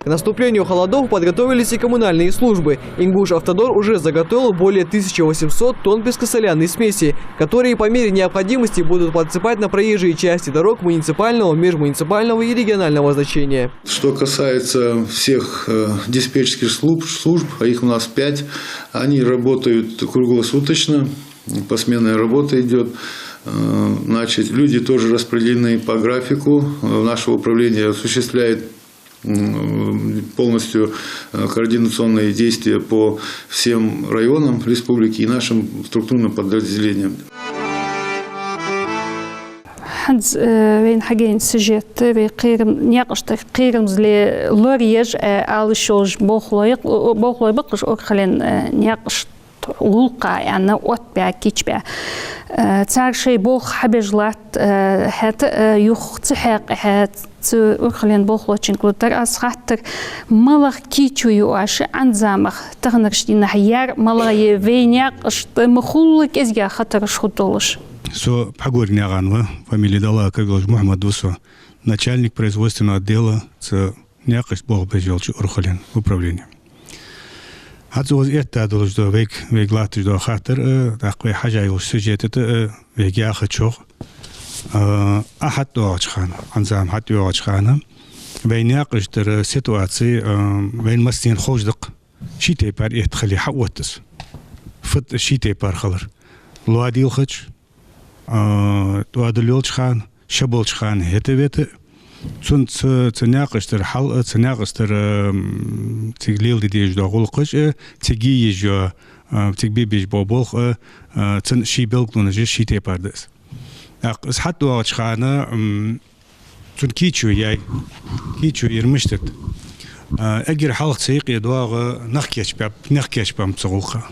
К наступлению холодов подготовились и коммунальные службы. «Ингушавтодор» уже заготовил более тысячи восьмисот тонн пескосолянной смеси, которые по мере необходимости будут подсыпать на проезжие части дорог муниципального, межмуниципального и регионального значения. Что касается всех, э, диспетчерских служб, служб, а их у нас пять, они работают круглосуточно, посменная работа идёт. Э, значит, люди тоже распределены по графику. Э, наше управление осуществляет, м, полностью, э, координационные действия по всем районам республики и нашим структурным подразделениям. ХӀанз, э, вайна хьагайна сюжет, вай кхерам-, наькъаш тӀа кхерамзле лораеш, э, ала йиш йолаш болхлой, болхлой ба-кх уж урхален, э, наькъаш гӀулакха аьнна, оттабаь, кийчбаь. Э, цар шоай болх хьабеш латт, э, хӀаьта, э, юха ца хьакъехьа, цу урхален болхлочунга лургдар аз хаттар: малагӀа кийчо ю оаш Ӏанзамах таханарча дийнахьа, яр малагӀа я, вай наькъаш тӀа ма хулла кӀезигагӀа хатараш хургдолаш? Со Пхьагорий наькъан ва, фамилия Даллаков йолаш Мухьмад ва со, начальник производственного отдела цу наькъаш тӀа болх беш йолча урхален управлене. ХӀанз укхаза этта долаш да вайга, вайга латташ дола хаттар а, тӀаккха вай хьажа йолча сюжета тӀа а, вайга яхачох, а, Ӏа хьатӀадоагӀача хана, Ӏанзам хьатӀайоагӀача хана, вай наькъаш тӀара ситуаци, а, вайна массанена ховш да-кх. Ший тайпара этта хиле хьаотт из. Фу да ший тайпара хилар? лоа дийлхача, а, тӀоадал йолча хана, ша болча хана хӀета-вета, цунца, цу наькъаш тӀара хьал а, цу наькъаш тӀара, м, цига леладе дезаш дола гӀулакхаш а, цига е езаш йола, а, цига бе безаш бола болх а, а, цун ший белгалонаш а, ший тайпара да из. ТӀаккха из хьатӀадоагӀача хана, м, цун кийчо яьй, кийчо яр мишта да. А, эггара хьалха цу юкъе доагӀа нах кийчбаьб, нах кийчбаьб цу гӀулакха.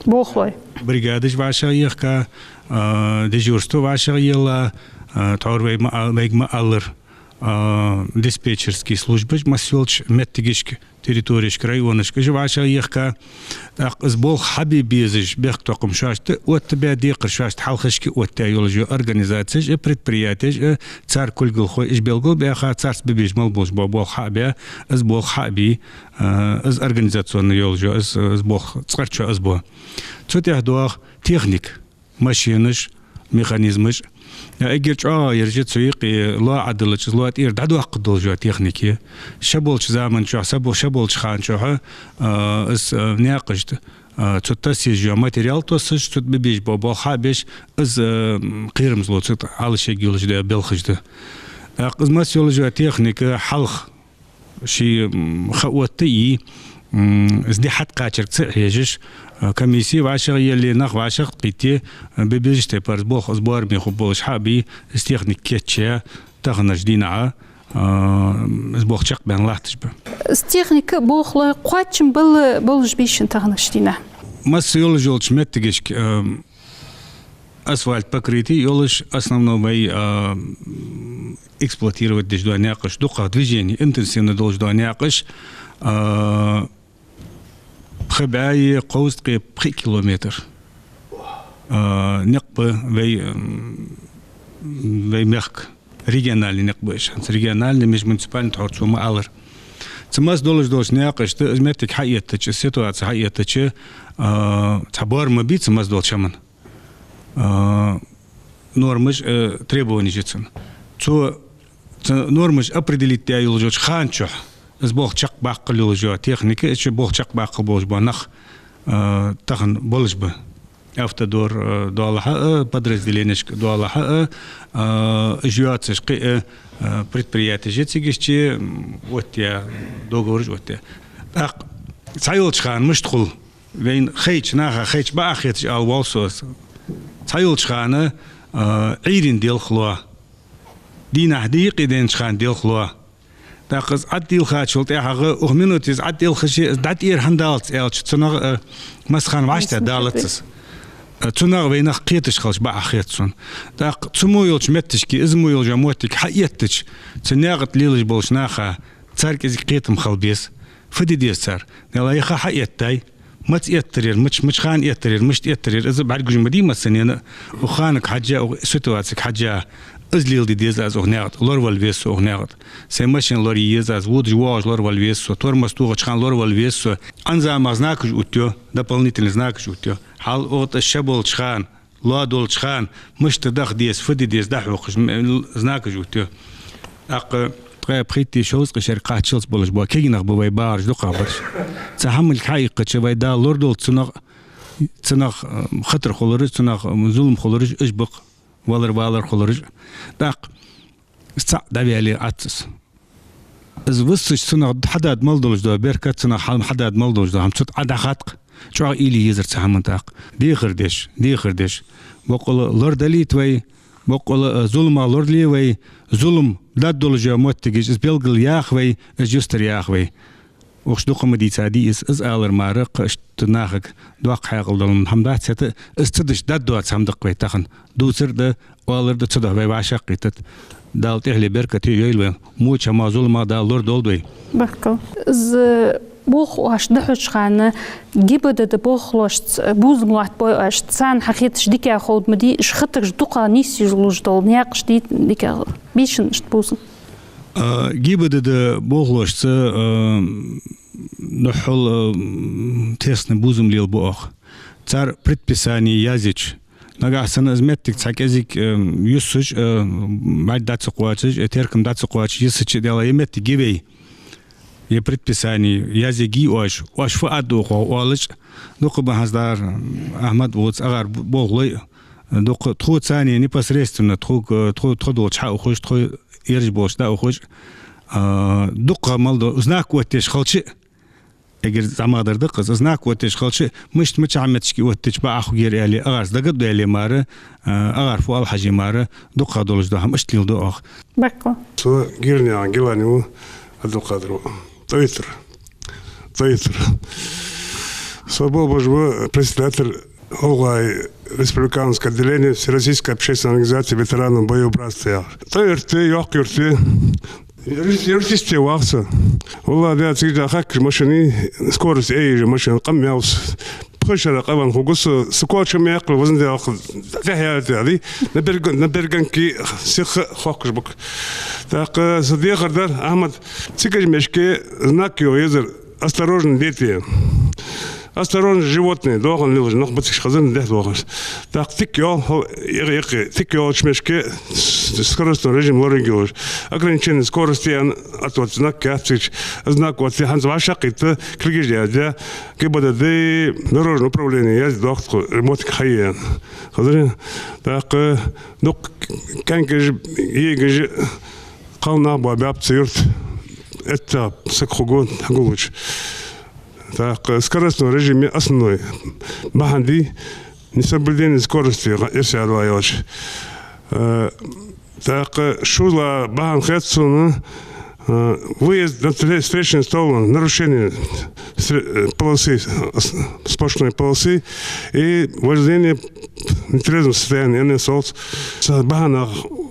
Болхлой. Бригадаш вӀашагӀъехка, а, дежурство вӀашагӀъелла, а, тхьовра вай ма а-, вайга ма аллара, а, диспетчерски службаш масса йолча моттигашка, территорешка, районашка уж вӀашагӀъехка. ТӀаккха из болх хьабе безаш бехктокхам шоашта оттабаь, декхар шоашта хьалхашка оттаяь йолаш йола организацеш а, предприятеш а, цар кулгалхой уж белгалбаьха, царца бе безаш мел болаш бола болх хьа а баь, из болх хьа а бий, а, из организационни йолаш йола, из, из болх цкъарчоа из бу. Цу тӀехьа доагӀа техника, машинаш, механизмаш. Эггара чӀоагӀа ераш цу юкъе лоа Ӏодиллача, из лоа тӀера дӀадоаккхаргдолаш йола техника я. Ша болча заман чухь, са бо-, ша болча хана чухь, а, из, а, наькъаш тӀа, а, цу тасса езаш йола материал тоссаш, цу тӀа бе безаш бола болх хьа а беш, из, а, кхерамзло цу тӀа Ӏалашъергйолаш да, белхаш да. ТӀаккха из масса йолаш йола техника хьалха ший, м, ха отта а йий, м, из ди хьатӀакхачарга ца хьежаш, а, комисси вӀашагӀъелле, нах вӀашагӀкхийтте, а, бе безача тайпара из болх, из боараме хургболаш хьа а бий, из техника кийчъяь, таханарча дийнахьа, а, из болх чакхбаьнна латташ ба. Из техника а болхлой кхоачам бала болаш бий шун таханарча дийнахьа? Масса йолаш йолча моттигашка, а, асфальт покрытие йолаш, основной вай, а, м, эксплуатировать деш дола наькъаш, дукха движени интенсивни долаш дола наькъаш, а, пхи бӀаьи кховзткъеи пхи километр, а, никъ ба вай, м, вай мехка. Региональни никъ ба уж, хӀанз региональни, межмуниципальни тхьовра цо ма аллара. Цу масса долаш долча наькъаш тӀа из моттиг хьаэттача, ситуаци хьаэттача, а, цхьа боарам бий цу масса долча хӀаман. А, нормаш, а, требованеш я цун. Цо, цу нормаш определить даь йолаш йолча хана чухь из болх чакхбаккхал йолаш йола техника, из чу болх чакхбаккхал болаш бола нах, а, тахан болаш ба. Автодор, а, долахьа а, подразделенешка долахьа а, а, уж йоацаш кхы а, а, предприятеш я цига иштта, м, оттаяь, договораш оттаяь. ТӀаккха цхьайолча хана мишта хул, вайна хайча, наха хайча бакъахьа хеташ ала воал со из. Цхьайолча хана, а, Ӏуйрийна делх лоа. Дийнахьа дийкъе деннача хана делх лоа. ТӀаккха из Ӏадийлхачул тӀехьагӀа, укх минуте из Ӏадийлхаше, из дӀатӀера хӀана далац аьлча, цунах, а, масса хана вӀаштӀехьа далац из. А, цунах вай нах кхеташ хилча бакъахьа хет сона. ТӀаккха цу мо йолча моттигашка, из мо йолаш йола моттиг хьаэттача, цу наькъа тӀа лелаш болча наха, цар кӀезига кхетам хила беза. Фу де деза цар? Нела, е ха хьаэттай, маца эттар ер, мич-, мича хана эттар ер, мишта эттар ер, из бӀаргагуш ма дий массанена. Укх ханага хьежжа, укх ситуацига хьежжа, из леладе деза аз укх наькъа тӀа, лоравала веза со укх наькъа тӀа. Сай машин лорае еза аз, водаш воагӀаш лоравала веза со, тормоз тохача хана лоравала веза со. Ӏан замах знакаш оттайо, дополнительни знакаш оттайо. Хьал укх тӀа ша болча хана, лоа долча хана, мишта даха деза, фу де деза, дӀахьокхаш, м-, знакаш оттайо. ТӀаккха ткъаь пхийтта, шовзткъа шерага кхаччалца болаш бола кагий нах ба вай багӀараш, дукхагӀбараш. Цу хӀамалга хьаийккхача, вай Дала лорадолда цунах, цунах, м, хатар хулараш, цунах, м, зулам хулараш, уж ба-кх, валар-валар хулараш. ТӀаккха цхьаъ дӀаваьле Ӏац из. Из виссача цунах хьадад мел долаш дола беркат, цунах хьал-, хьадад мел долаш дола хӀама цу тӀа дӀахатт-кх, чӀоагӀа уйла е езар цу хӀаман тӀаккха. Дехар деш, дехар деш. Боккъала лорадалийта вай, боккъала, а, зуламах лорале вай, зулам даргдолаш йола моттигаш, из белгалъяха вай, из юстаръяха вай. Укхаза дукха ма дийцадий из, из алар мара кхы иштта нахага доккха хьаькъал дола хӀама дац, хӀаьта из ца дича даргдоаца хӀама да-кх вай тахан. Дувцар да, оалар да, цудухьа вай вӀашагӀкхийтта. Дала тӀехьале беркате йойла вайна. Воча хӀамах, зуламах Дала лорадолда вай. Баркал. Из болх оаш дӀахьоча хана ГИБДД болхлошца бувзам латтабой оаш, царна хьахеташ дикагӀа ховргда ма дий, уж хатараш дукха нийсъеш луш дола наькъаш дий, дикагӀа бийшан иштта бувзам? А, ГИБДД болхлошца, а, духхьал, а, тесни бувзам лелабу оаха. Цар предписани язъйича, нагахьа санна из моттиг цхьа кӀезига, а, юссаш, а, бӀарг дӀа ца кхоачаш, а, теркам дӀа ца кхоачаш йисача, Даьла, е моттиг я вай. е предписани, язъе гий оаш, оаш фу ад оаха оалаш, дукха ба хӀанз дӀахо Ахьмад волча агӀар болхлой, дукха тхоца непосредственно, тхога, тхо, тхо долча хьаухаш, тхо ераш болча дӀаухаш, а, дукха мел дола знак оттаеш хилча, эггара зӀамагӀдар да-кх из, знак оттаеш хилча, мишта мичахьа моттигашка оттаеш ба Ӏа хьогара аьле, агӀарца дагадоале мара, а, агӀар фу оал хьажа мара, дукха долаш дола хӀама иштта леладу оаха. Баркал. Со Гирнаькъан Гилани ва, Ӏабдулкъадир ва. ТӀой тӀара. ТӀой тӀара. Со болх беш ва председатель ГӀалгӀай республиканского отделения Всероссийской общественной организации ветеранов боевых братств яхаш. ТӀой-Юрта, Йоккха-Юрта. Юрт-, Юртисте вах со. ВаллахӀи, да, цига хьакхаш машина, скорость эйжа машина, къам мелс. Пхи шера къа венна хургва со, са коча мекъал вазан делха, тӀехьа яьлла, на берг-, на берганке сиха хохкаш ба-кх. ТӀаккха са дехар дар, Ахьмад, цига мешке знак йола езар, «Осторожно, дети». «Осторожно, животные», доахан лелаш, нах бацаш хазан дехьа доахаш. ТӀаккха тик йоал, хьал, икъ-, икъ-, тик йоалача мешке с-, скоростной режим лориг йолаш. «Ограничение скорости», аьнна, а тот знак яц цига. Знак оттае, хӀанз вӀашагӀкхийтта, кулгаш яздаь, ГБДД, дорожное управление яздаь доахк тхо, мотик хьае. Хазар? ТӀаккха дукха кӀаьнкаш, егаш, кхалнах боабаьб цу юрта. Этта саг хургва хьагуллуча. ТӀаккха скоростной режиме основной бахьан да несоблюдение скорости, эрсий аьлча. Э, тӀаккха шозлагӀа бахьан хет сона, э, выезд на тре-, встречный столб, нарушение стре-, э, полосы, с-, сплошной полосы и вождение в нетрезвом состоянии, НСОЛС. Цу бахьанах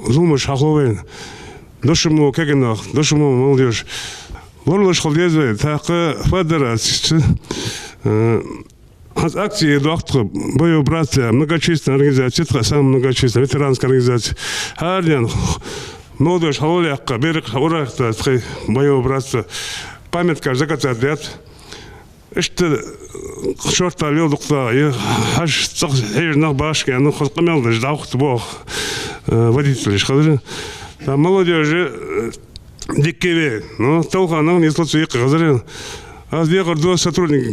зуламаш хьахул вайна. Дошумо кагий нах, дошумо молодёжь. Лоралуш хила деза вай, тӀаккха фадар аз цига, э, хӀанз акци доахк тха, боевые братства, многочисленная организация, тха самая многочисленная ветеранская организация. ХӀара дийнахьа молодёжь хьалхалаьккха, бераш хьаураха тха боевые братства. Памяткаш закатать даьд. Иштта шортта леладу-кх тха, е хьажа цӀагӀа хьежа нах башха, ну, хоза къамаьл деш дӀахьоргба оаха, э, водителаш, хазар? ТӀаккха молодёжь, э, дикка ве, ну, талханах нийслу цу юкъе, хазар? Аз дехар ду сотрудник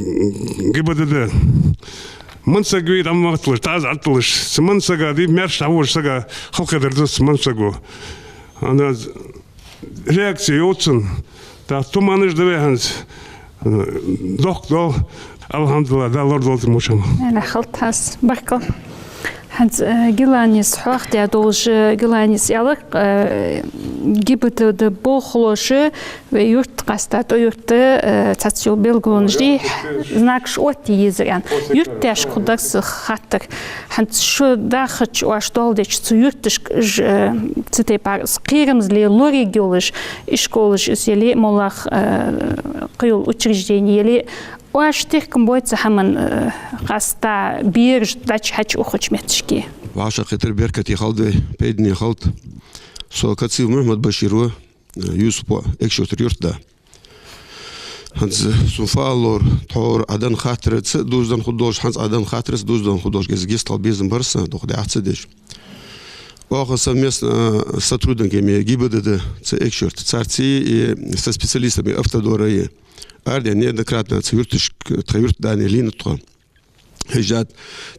ГБДД. Ман саг вий дӀа ма вахийталаш, тӀа аз Ӏатталаш. Цу ман сага дий, маьрша дӀаволча сага халкъе дар да цу ман саго. Ана реакци йоацаш, тӀаккха туманаш да вай хӀанз. Дохк дол, алхьамдулиллахӀ, Дала лорадолда мучам. Ана хилда хьас, баркал. ХӀанз, э, Гиланис хьоахадаь долаш, э, Гиланис аьлар, э, ГБДД болхлоша вай юрта къаьстта, тӀо юрта, э, цхьацца йола белгалонаш дий, знакаш оттае езар аьнна. Юртдешка хургдар са хаттар. ХӀанз шо дахача, оаш доал деча цу юрташка, ж-, э, цу тайпара кхерамзле лориг йолаш, ишколаш из яле, моллагӀа, э, кхыйола учреждени яле, оаш теркам бой цу хӀаман, э, къаьстта бераш дӀачухьа ухача метташка? ВӀашагӀкхетар беркате хилда вай, пайдане хилда. Со Кациев Мухьмад-Башир ва, э, Юсупа Экажкъонгий-Юртара да. ХӀанз сона фу аллара, тхьовра Ӏа денна хаттараца дувзаденна хургдолаш, хӀанз Ӏа денна хаттараца дувзаденна хургдолаш, геза-геза тхал безам бар са, дукха дӀаьха ца деш. Оаха совместно, а, сотрудниками ГБДД цу Экажкъонгий-Юрта, царца и со специалистами автодора и. Арадаьнна неоднократно цу юрташка, тха юртдане лийннад тхо. Хьежжад,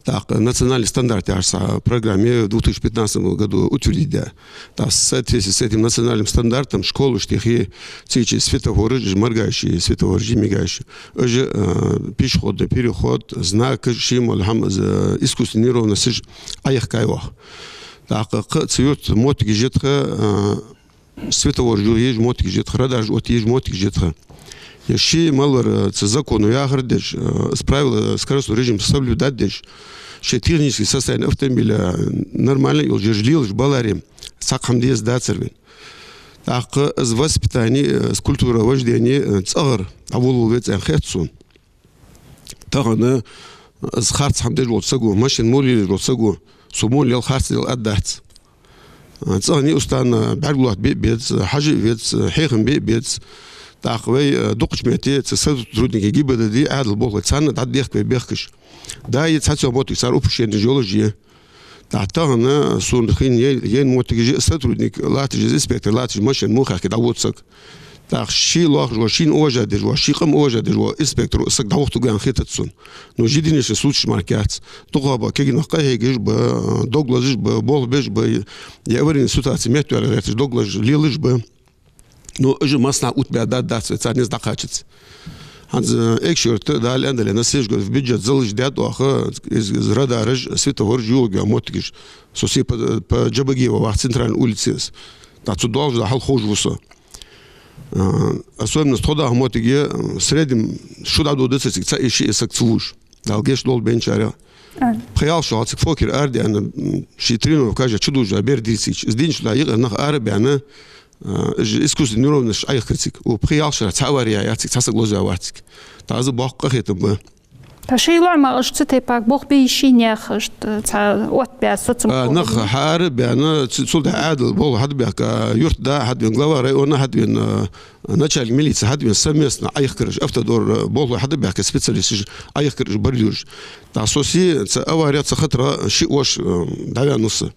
тӀаккха национальный стандарт яхаш цхьа программа я в две тысячи пятнадцатом году утвердить даь. ТӀаккха в соответствии с этим национальным стандартом школаш тӀехьа цига светофораш, моргающие светофораш, мигающие. Уж, э, пешеходный переход, знакаш, ший мел хӀама, э, искусственная неровносташ Ӏояхкай оаха. ТӀаккха кхы а цу юрта моттигаш я тха, э, светофораш йохаеш моттигаш я тха, радараш оттаеш моттигаш я тха. Е ший мел вар, э, цу законо яхар деш, э, из правила скоростного режима соблюдать деш, ший техническое состояние автомобиля нормально йолаш, ераш лелаш баларе, цхьаккха хӀама деза дацар вайна. ТӀаккха из воспитание, э, из культура вождения, э, цӀагӀара дӀаволавала веза аьнна хет сона. Тахан из харц хӀама деш волча саго, машин мо лелаеш волча саго, цо мо лел харц лел ад дац. ЦӀагӀа неустойно бӀарг лоаттабе а беза, хьажа а веза, хьехам бе а беза. ТӀаккха вай, э, дукхача метте цу сотрудникий ГБДД-ий, Ӏаьдала болхлой, царна дӀадехк вай бехкаш. Да, е цхьацца моттиг цар упущенеш йолаш я. ТӀаккха тахан сона хинна е-, ена моттигаш я, сотрудник латташ, из инспектор латташ, машин мо хаьхке дӀавода саг. ТӀаккха ший лоархӀаш вола, шийна уважать деш вола, ший къам уважать деш вола инспектор саг дӀавахийтаргва аьнна хетац сона. Ну, жидинеши случай мара кхы яц. ДукхагӀа ба кагий нах къахьегаш ба, дог лазаш ба, болх беш ба, е аварийни ситуаци меттаваьлар гӀерташ дог лазаш, лелаш ба. Ну, уж массанахьа оттабаь даргдац вай, цар низ дӀакхаччалца. ХӀанз, э, Экажкъонгий-Юрта, Дала аьннадале, на следующий год в бюджет заллаш даьд оаха, из, из радараш, светофораш йолга моттигаш. Со се по, по Джабагиева ваха, центральни улице из. ТӀаккха цу долча да хьалха ховш ва со. А, особенно тхо даха моттиге, а, в среднем шу дӀадода цига цаӀ е шиъ е саг ца вувш. Дала гешт долда бенчарех. Амин. Пхи-ялх шу хьалха цига фокер арадаьнна, м, ший тренировкаш чудужаш бер дийцача. Из дийнахьа юкъера нах арабаьнна, а, уж искусственни неровносташ Ӏояхкар цига. Укх пхи-ялх шера цхьа авари яьяц цига, цхьа саг лозаваьвац цига. ТӀаккха из боккха къахетам ба. ТӀаккха шоай лоӀамагӀа иштта цу тайпара болх бе йиш йий наьха, иштта цхьа оттабаь соцам... А, нах хьаарабаьнна, цу-, цул тӀехьа Ӏаьдала болх хьабаьхка, юртда хьадвена, глава района хьадвена, а, начальник милице хьадвена, совместно Ӏояхкараш, автодор, а, болхлой хьабаьхка, специалисташ Ӏояхкараш бар юрж. ТӀаккха со се цу аварех, цу хатарех шиъ воша, а, дӀаваьннав са.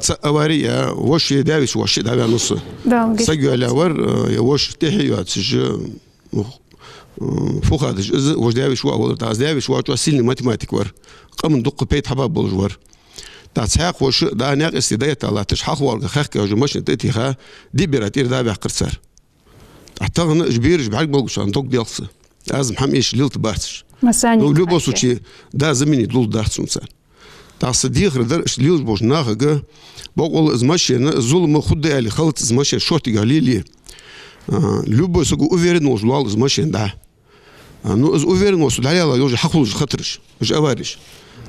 Цу аваре, а, воша е даь-веший воша шиъ дӀаваьннав са. Дала гешт... Саг йоалаяь вар, а, е воша тӀехье йоацаш, а, ну, м, фу хадаш, из воша даь-веший воӀ валар. ТӀаккха из даь-веший воӀ чӀоагӀа сильный математик вар. Къаман дукха пайда хьабаь болаш вар. ТӀаккха цхьаькха воша, да, наькъа эсте дӀаэтта латташ, хьалха волга хехкаш машина тӀа а теха, диъ бера тӀера дӀабаьккхар цар. ТӀаккха тахан уж бераш бӀаргабелгалонца дог делх са. Аз-м хӀама эшаш лелабаьбацаш. Масани... Ну, в любом случае, да, заменить лулдаргдац цунца. ТӀаккха са дехар дар, иштта лелаш болча нахага, бокъонца из машина, зулам хургда аьле хилац из машина шортига лелае. А, любой саго уверен волаш лоал из машина дӀа. А, ну, из уверен волча дӀалелаяь йолаш хьахулаш хатараш, уж авареш.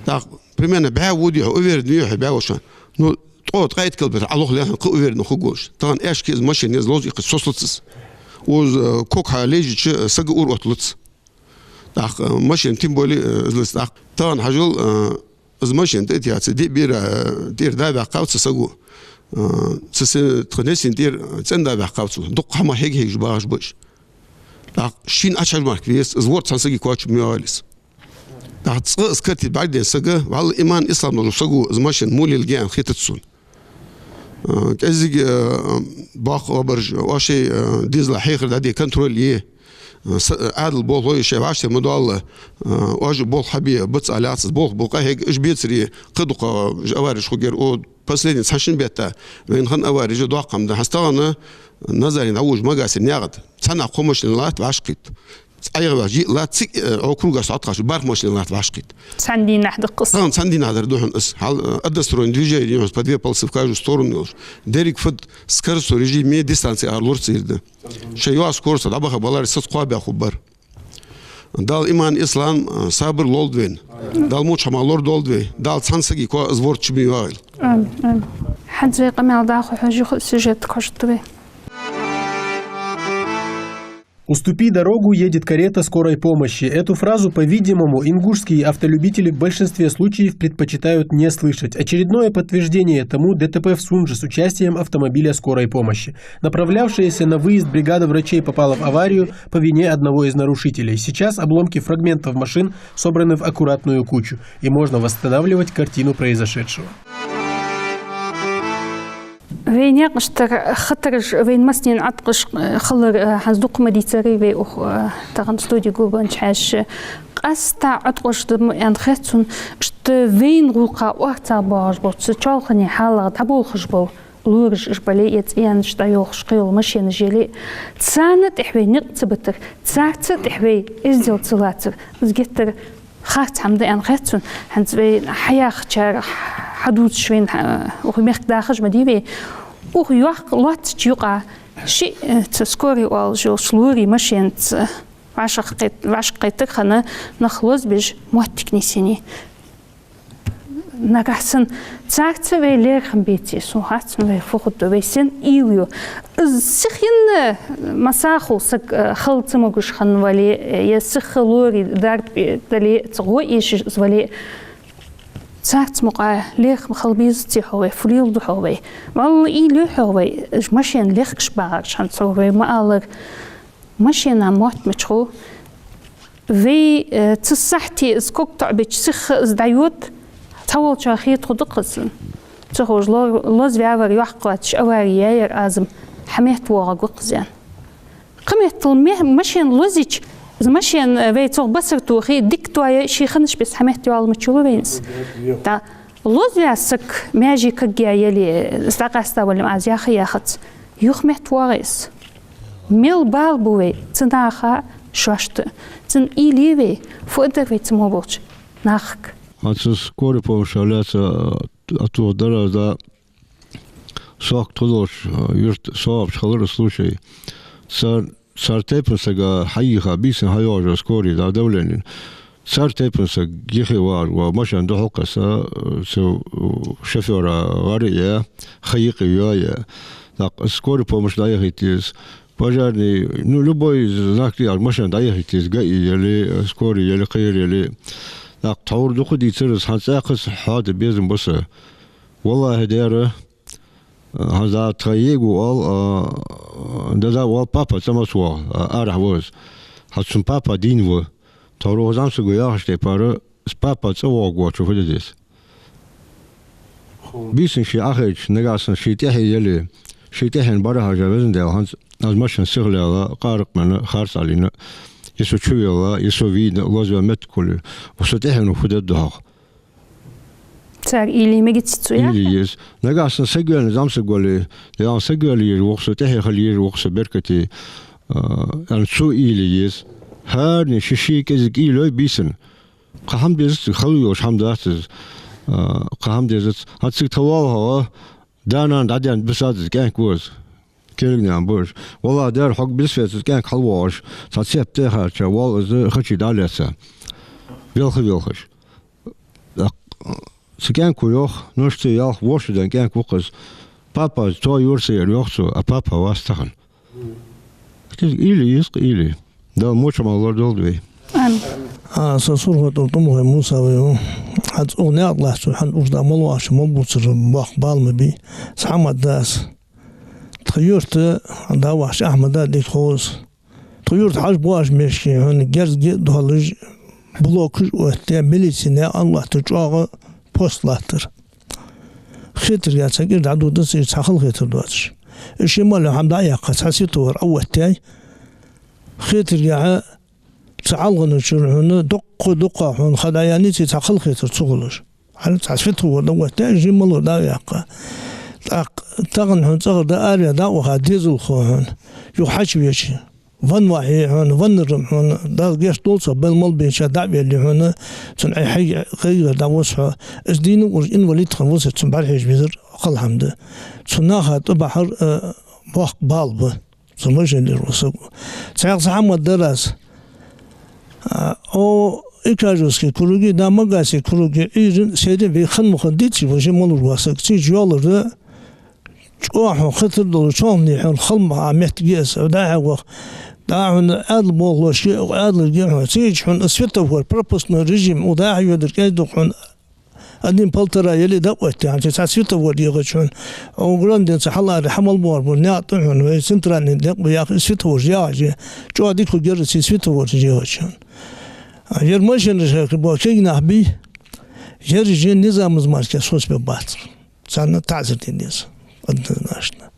ТӀаккха, примерно, бӀаь во дий хьо, уверен вий хьо бӀаь воша. Ну, ткъо-ткъаь итт километр Ӏолохле хьона кхы уверенно хургволаш. Тахан аьшка из машина еза ловза иккхача соцалац из. Укхаза, э, ког хьалежача, э, сага ура отталац. ТӀаккха, э, машина тем более, э, из лац тӀаккха. Тахан хьажал, э, из машина тӀа а теха, диъ бера, э, тӀера дӀабаьккхав цу саго. Э, цу се-, тха несен тӀера цӀена дӀабаьккхав цо. Дукха хӀама хьега-хьегаш багӀаш ба уж. ТӀаккха шийна Ӏочухьажа мара везац, из ворхӀ цхьан сага коча ма йоагӀалий из. ТӀаккха цкъа из картий бӀаргадайна сага, валлахӀи, иман, ислам долча саго из машина мула лелае аьнна хетац сона. Э, кӀезига, э, боккха гӀабараш, оаш шоай, э, дезала хьехар дӀаде, контроль е. Э, са-, э, Ӏаьдала болхлой шоай вӀаштӀехьа ма доалла, э, оаш болх хьабе, бац аьле яц, болх бу къахьега, уж бецаре, кхы дукха, э, авареш хургьяр, о, последний цхьан-шин бетта вайна хинна авареш доккха хӀама да. ХӀанз тахан Назаре дӀавужа Магасера наькъа тӀа цхьаннахьа кхо машина латт вӀашагӀкхийтта. Ӏайха ваьлча, йиъ латт, цига, э, Ӏо круга со Ӏоткъаш, барх машина латт вӀашагӀкхийтта. Цхьан дийнахьа да-кх из. Тахан цхьан дийнахьа дар да хьона из. Хьал, э, одностороннее движение йолаш, по две полосы в каждую сторону йолаш. Деррига фуд скоростной режиме дистанци ара лорацар да. Шоай йоагӀа скороста дӀабаха баларе, саца кхоабаь хургбар. Дала иман, ислам, э, сабар лолда вайна. Дала моча хӀама лорадолда вай. Дала цхьан сага кхоа из ворхӀ чу ма йоагӀийла. Амин, амин. ХӀанз вай къамаьл дӀахо хьожаргда, сюжет кхоачаргда вай. «Уступи дорогу, едет карета скорой помощи». Эту фразу, по-видимому, ингушские автолюбители в большинстве случаев предпочитают не слышать. Очередное подтверждение тому — ДТП в Сунже с участием автомобиля скорой помощи. Направлявшаяся на выезд бригада врачей попала в аварию по вине одного из нарушителей. Сейчас обломки фрагментов машин собраны в аккуратную кучу, и можно восстанавливать картину произошедшего. Вай наькъаш тӀара хатараш вайна массанена Ӏоткъаш, э, хилар, э, хӀанз дукха ма дийцарий вай укх, э, тахан студе гулбеннача хьаьшаша. Къаьстта Ӏоткъаш да-м аьнна хет сона, иштта вайна гӀулакха орцагӀа боагӀаш бола, цу чоалхане хьалах дӀаболхаш бола лораш уж бале, е цӀенаш дӀайолхаш кхыйола машенаш яле, царна тӀехьа вай никъ ца битар, царца тӀехьа вай эздел ца лацар, из геттара харц хӀама да аьнна хет сона. ХӀанз вай хьаяхачар, хьадувцаш вайна, э, укх мехка дахаш ма дий вай. Укх йоккха лоацача юкъа шиъ, э, цу скорый оалаш йолча лорий машенаца вӀашагӀкхет-, вӀашагӀкхетар хинна, нах лозабеш моттиг нийсъеннай. Нагахьа санна царца вай лерхӀам беце, сона хац, вай фу хургда, вай сенна уйла ю. Из сиха енна массахул саг, э, хала ца могаш хинна вале, э, е сиха лорий дарба дале, цу гӀо эшаш вале, царца мукъагӀа лерхӀам хила безаций хьо вай, фу леладу хьо вай? Валлахӏи, уйла ю хьо вай, уж машен лехкаш багӀараш хӀанз цо вай ма аллара. Машена мотт мичахьа ва, вай, э, цу сахьте из ког тоӀабеча сиха из дӀайода, цхьаволчоа хетаргда-кх из. Ца ховш ло-, лозаваьвар йоккха воацаш, авари яьяр аз-м, хьаметта воагӀаргва-кх из аьнна. Кхыметтел ме-, машен лозача, из машен, э, вай цох басар тохе, дика тоае, ший хиннача беса хьаметтайоалаш ма йоалл вайна из. ТӀаккха лозаваь саг маьже кагъяь яле, из дӀакъаьста вале-м аз яха яхац. ЮхаметтавоагӀа из. Мел бала ба вай цу наха шоашта, цун уйла я вай, фу дар вай цу мо болча нахага. ХӀанз скорая помощь лаьца, а, а то дараза, сох тхо долча, а, юрта со вообще хилар случай. Цар, цар тайпан сага хьайийха, бийсан хьайоагӀаш скорая, да, давлени. Цар тайпан саг йихе вагӀаш ва, машен духьалкхесса, а, цу, а, шофера гӀар а яь, ха юкъе йоаяь. ТӀаккха скорая помощь дӀаяхийта еза. Пожарный, ну, любой знак тӀа яр машен дӀаяхийта еза, ГАИ яле, скорая яле, кхыяр яле. ТӀаккха тхьовра дукха дийцар из, хӀанз цӀаькхаза хьоаде безам ба са. ВаллахӀи, дера, хӀанз тха йиӀиг ва оал, а, дада ва оал, папа цӀа ма ца воагӀа, а, арахьа ва из. ХӀанз цун папа дийна ва. Тхьовра укх зӀамсаго яхача тайпара, из папа цӀавоагӀаргвоацар фу де деза. Бийсан ше Ӏохайча, нагахьа санна ше тӀехье яле, ше тӀехьенна бӀарахьежа, Везан Даьла, хӀанз аз машен сиха лела, къаракъ менна, харц Ӏалийна, е со чувелла, е со вийна, лозаваь меттиг хуле, укх со тӀехьенна фу дергда хьогӀ? Цар уйла е мегац цу яхар? Уйла е еза. Нагахьа санна саг вена, зӀамсаг вале, Даьла, саг вела еза, укх со тӀехье хила еза, укх со беркате, а, аьнна, цо уйла е еза. ХӀаране ший-ший кӀезига уйла йой бийсан. Кхы хӀама дезац, хала йолаш хӀама дац из. А, кхы хӀама дезац. ХӀанз цига тха воаллача, да-нана дӀадаьнна бисад из, кӀаьнк ва из. Кулгнаькъан ба уж. ВаллахӀи, дера, хьога бисвецац кӀаьнк хьалвоагӀаш, цхьа цепь тӀа а хаьрча, воал из хачи дӀалаьца. Велха-велхаш. ТӀаккха цу кӀаьнко йоах, ношца ялх-ворхӀ шу даьнна кӀаьнк ва-кх из. Папа, цо юрта яр, йоах цо, а папа вац тахан. Кхы уйла е еза-кх, уйла е. Дала моча мел лорадолда вай. Амин. А, со СурхотӀара ТӀумхой Муса ва. ХӀанз укх наькъа тӀа латтача, хӀанз уж да мел вахача, мел бувцар боккха бала ма бий. Цхьа хӀама да аз. Тха юрта, дӀавахача Ахьмада дика хов из. Тха юрта хьажа боагӀача мехка хьона герз ги а доаллаш, блокаш а оттаяь, милици наькъа латтар, чӀоагӀа пост латтар. Хетаргахьа цхьа кӀира дӀадода цига, цхьа халахетар доацаш. Из ше мел йола хӀама дӀа а яьккха, цхьа светофор Ӏооттаяьй. Хетаргахьа цу ГӀалгӀайчура хьона дукха-дукха хьона ха дӀаяьннай, цига цхьа халахетар ца хулаш. Хьал цхьа светофор дӀаоттаяьй, ше мел йола дӀа а яьккха. ТӀаккха тахан хьона цӀагӀара дӀа араваь дӀа а ваха дезалхо хьона юха хьачувеча, венна вахе хьона, веннар-м хьона, Дала гешт долда цох, бел мел беча дӀа а ваьле хьона, цун Ӏай хьайга, хьайгара дӀавоз хьо. Из дийна а уж инвалид хинна висар, цун бӀарахьежа везар кхалхьамда. Цу наха тӀабахьар, а, боккха бала ба. Цу машенера вола саг. Цхьаькха цхьа хӀама дар аз. А, о, Икажевски круги, да, Магасе круги, Ӏуйрийна, седа вай хинна ма хинна дийцача, вай ше мел вар вола саг. Цига йоаллар, чӀоагӀа хьона хетар долаш, чоалхане хьона хала ма хьа моттиг я из, дӀа-хьа ваха. ДӀа хьона Ӏаьдал болхлошка, Ӏаьдалга хьона. Цига хьона светофор, пропускной режим, укх дӀа-хьа йодар кӀезиг-дукха хьона один-полтора яле дӀаоттаяь, хӀанз цхьа светофор ягӀача хьона. Укх гранденца хьалаара хьа мел боагӀаргбар наькъа тӀа хьона, вай центральни никъ ба яхаш, светофораш ягӀаш я. ЧӀоагӀа дика хургьяр из светофораш ягӀача хьона. А ер машенаш хьекхаш бола кагий нах бий, ераш низамаца мара кхы соцабергбацар. Царна таӀзар де деза. Однозначно.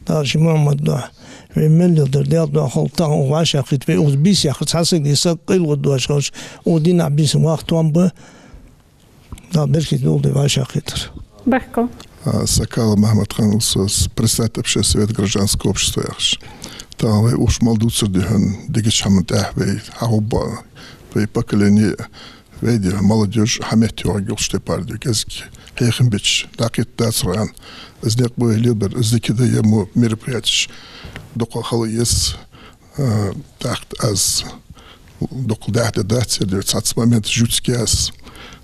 Дала ший Мухьаммада духьа, вай мел леладер Даьла духьа хилда, тахан укх вӀашагӀкхийтта вай, укхаза бийса яьккхар цхьа саг, из саг къайлагӀа доацаш хилча, укх дийнахьа бийсан ваха тоам ба. Дала беркате долда вай вӀашагӀкхетар. Баркал. А, Сакалов Махьмад-хан ва со, с-, председатель общественного совета гражданского общества яхаш. Тахан вай уж мел дувцар да хьона, дикача хӀаман тӀехьа вай хьахургба, вай поколение, вай да хьона молодёжь хьаметтайоагӀаргйолча тайпара да, кӀезига хьехам беча, дӀакхетаргдацар аьнна, из никъ ба вай лелабер, из дика да, ер мо мероприятеш дукха хила еза. Э, тӀаккха аз дукха даьхьа дац ер, цхьацца моменташ ювцаргья аз.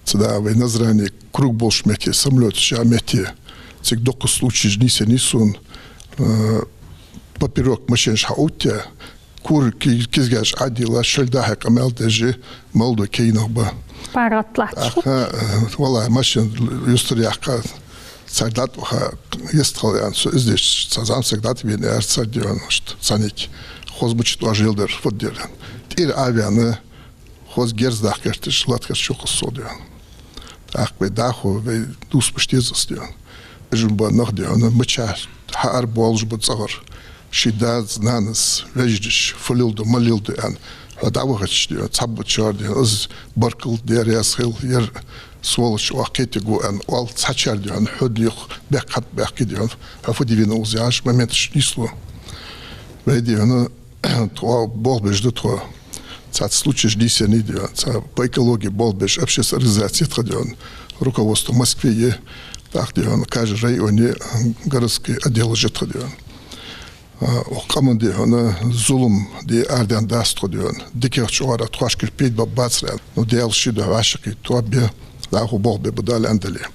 Цу да вай Назране круг болча метте, самолёташ яха метте, цига дукха случаеш нийсъеннай сона, э, поперёк машенаш хьаоттаяь, кура ки-, кизгаш Ӏодилла, шоайла дӀа-хьа къамаьл деш, молодой кагий нах ба. ПаргӀата латташ хул. Аха, э, валлахӀи, машен юстара яьккха, цар дӀатӀаваха, йистхила аьнна, со из деш, цхьа зӀамсаг дӀатӀавена, аьлар цар, дий хьона, иштта цхьаннега, хоза мича тӀа оаш леладер, фу дергда аьнна. ТӀера Ӏоваьнна, хоза герз даха гӀерташ, латкхеташ йоах со, дий хьона. ТӀаккха вай дӀахо, вай дувцаш дезац, дий хьона. Уж-м ба нах, дий хьона, мичахьа хьаарабоалаш ба цӀагӀара. ший дас-нанас, вежарашта фу леладу, ма леладу аьнна, хьо дӀавахача, дий хьона, цхьаболчар, дий хьона, из баркал, Даьла раьза хилва, ер сволочь оаха кхетаргва аьнна, оал цхьачар, дий хьона, хьона юха бехк хьатӀабаьккхе, дий хьона, хьо фу де венав из яхаш моменташ нийслу. Вай, дий хьона, тхо болх беш да тхо. Цхьацца случаеш нийсъеннай, дий хьона, цхьа по экологии болх беш общественни организаци я тха, дий хьона, руководство Москве я, тӀаккха, дий хьона, каждый районе городский отдел я тха, дий хьона. А, укх къаман, дий хьона, зулам де арадаьнна дац тхо, дий хьона. ДикагӀча оагӀорахьа тхоашкара пайда баь бацар аьнна. Ну, Даьла ший духьа вӀашагӀкхийтта тоаба бе, дӀахо болх бе ба Дала аьнна дале.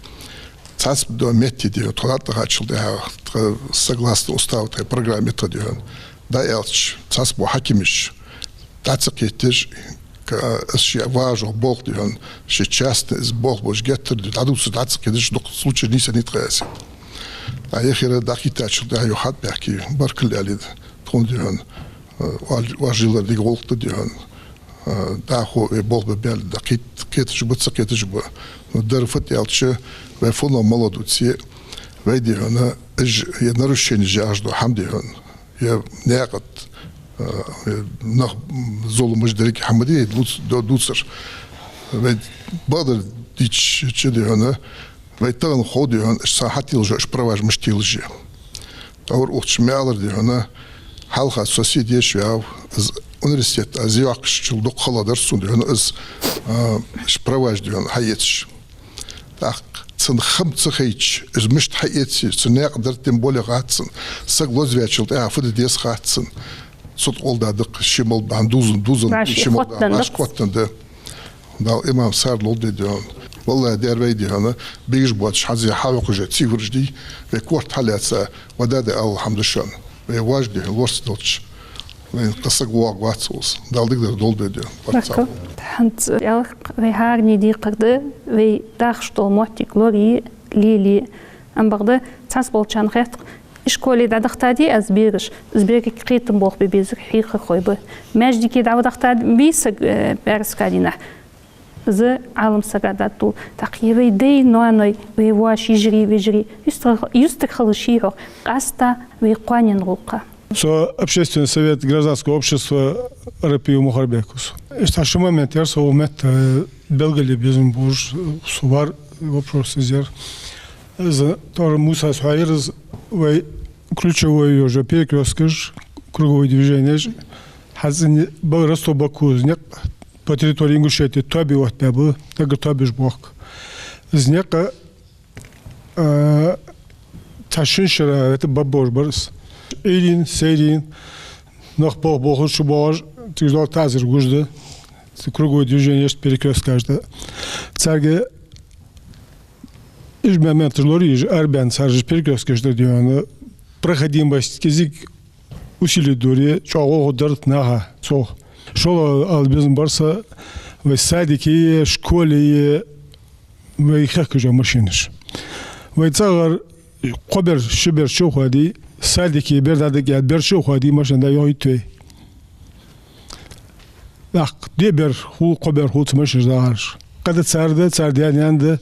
Цхьацца дола метте, дий хьона, тхо дӀатӀахаьчачул тӀехьагӀа, тха согласно устава тха программа я тха, дий хьона, дӀааьлча, цхьацца бола хьакимаш дӀа ца кхеташ, ка-, из ший вагӀаш йола болх, дий хьона, ший частни из болх болаш геттара, дий, дӀадувцаш дӀа ца кхеташ, дукха случаеш нийсъеннай тха, из. ТӀаккха яхар дӀакхийттачул тӀехьагӀа юха хьатӀабаьхке, баркал аьле тхона, дий хьона, э, оаш-, оаш йиллар дика гӀулакх да, дий хьона. Э, дӀахо вай болх бе баьле, дӀакхет-, кхеташ ба, ца кхеташ ба. Ну, дар фуд аьлча, вай фуннагӀа мел дувце, вай, дий хьона, уж, е нарушенеш яхаш дола хӀама, дий хьона, е наькъа тӀа, э, е нах, м, зуламаш деррига хӀама, дий, дувц-, ду-, дувцар. Вай бакъдар дийцача, дий хьона, вай тахан хов, дий хьона, уж цхьа хьателаш, уж праваш мишта телаш я. ТӀаккха укх чу ма аьлар, дий хьона, хьалха со се деш ваьв, из университет аз зе йоаккхачул дукха хала дар сона, дий хьона, из, а, уж праваш, дий хьона, хьаэцаш. ТӀаккха цун хам ца хайча, из мишта хьаэций, цун наькъа дар тем более хац цунна. Саг лозаваьчул тӀехьагӀа фу де деза хац цунна. Цу тӀа къола да даккха, ший мел бахьан дувзан, дувзан, вӀаши ший мел бахьан хоттаденна вӀаши хоттаденна да. Дала иман сарралда, дий хьона. ВаллахӀи, дера вай, дий хьона, бегаш боацаш хьазе хьахьокхаш я цифраш, дий, вай корта хьалаьца, ва да да алла хьамдушан. Вай вож, дий хьона, лорцаделча, вайна кхы саг воагӀаргвац укхаза. Дала дикадар долда вай, дий хьона. Баркал. ХӀанз аьлар, вай хӀаране декхар да, вай дахаш дола моттиг лорае, лелае. Ам бакъда цхьаболчарна хет, ишколе дӀадахийтаде аз бераш, из берригаш кхетам болх бе безар хьехархой ба. Маьждиге дӀадахийтаде висаг, э, пӀаьраска дийнахьа, из Ӏалам сага дӀадоал. ТӀаккха е вай дай-ноаной, вай воаш йижарий, вежарий, юстар-, юстархила ший хьох, къаьстта вай кхоанен гӀулакха. Со общественный совет гражданского общества Арапиев Мухарбек ва со. Иштта ши момент яр со укх метте, э, белгалъе безам болаш, со вар вопрос из яр. Из тӀора Мусас хьоаяр из, вай ключевой уже перекрёсткаш, круговой движенеш, хӀанз цӀена бага Ростов-Баку из никъ по территории Ингушетии тоабе оттабаьб, даггара тоабеш боахк. Из никъ, а, цхьа шин шера это баббож бар из. Ӏуйрийна, сайрийна, нах болх бохаш, чубоагӀаш, цига ждал тазар гуш да. Цу круговой движенеш, перекрёсткаш да. Царга уж моменташ лорае, уж арабаьнна цар уж перекрёсткаш да, дий хьона, проходимость кӀезига усилить дора, чӀоагӀа гӀо дар наха цох. ШоллагӀа ала безам бар са, вай садике, школе, вай хехкаш я машинаш. Вай цӀагӀара кхо бер, ши бер чу хоадий, садике бер дӀадаккха бер чу хоадий, машина дӀайохийт вай. ТӀаккха диъ бер хул, кхо бер хул цу машинаш дахараш. Къаьда цар да, цар даь-наьна да.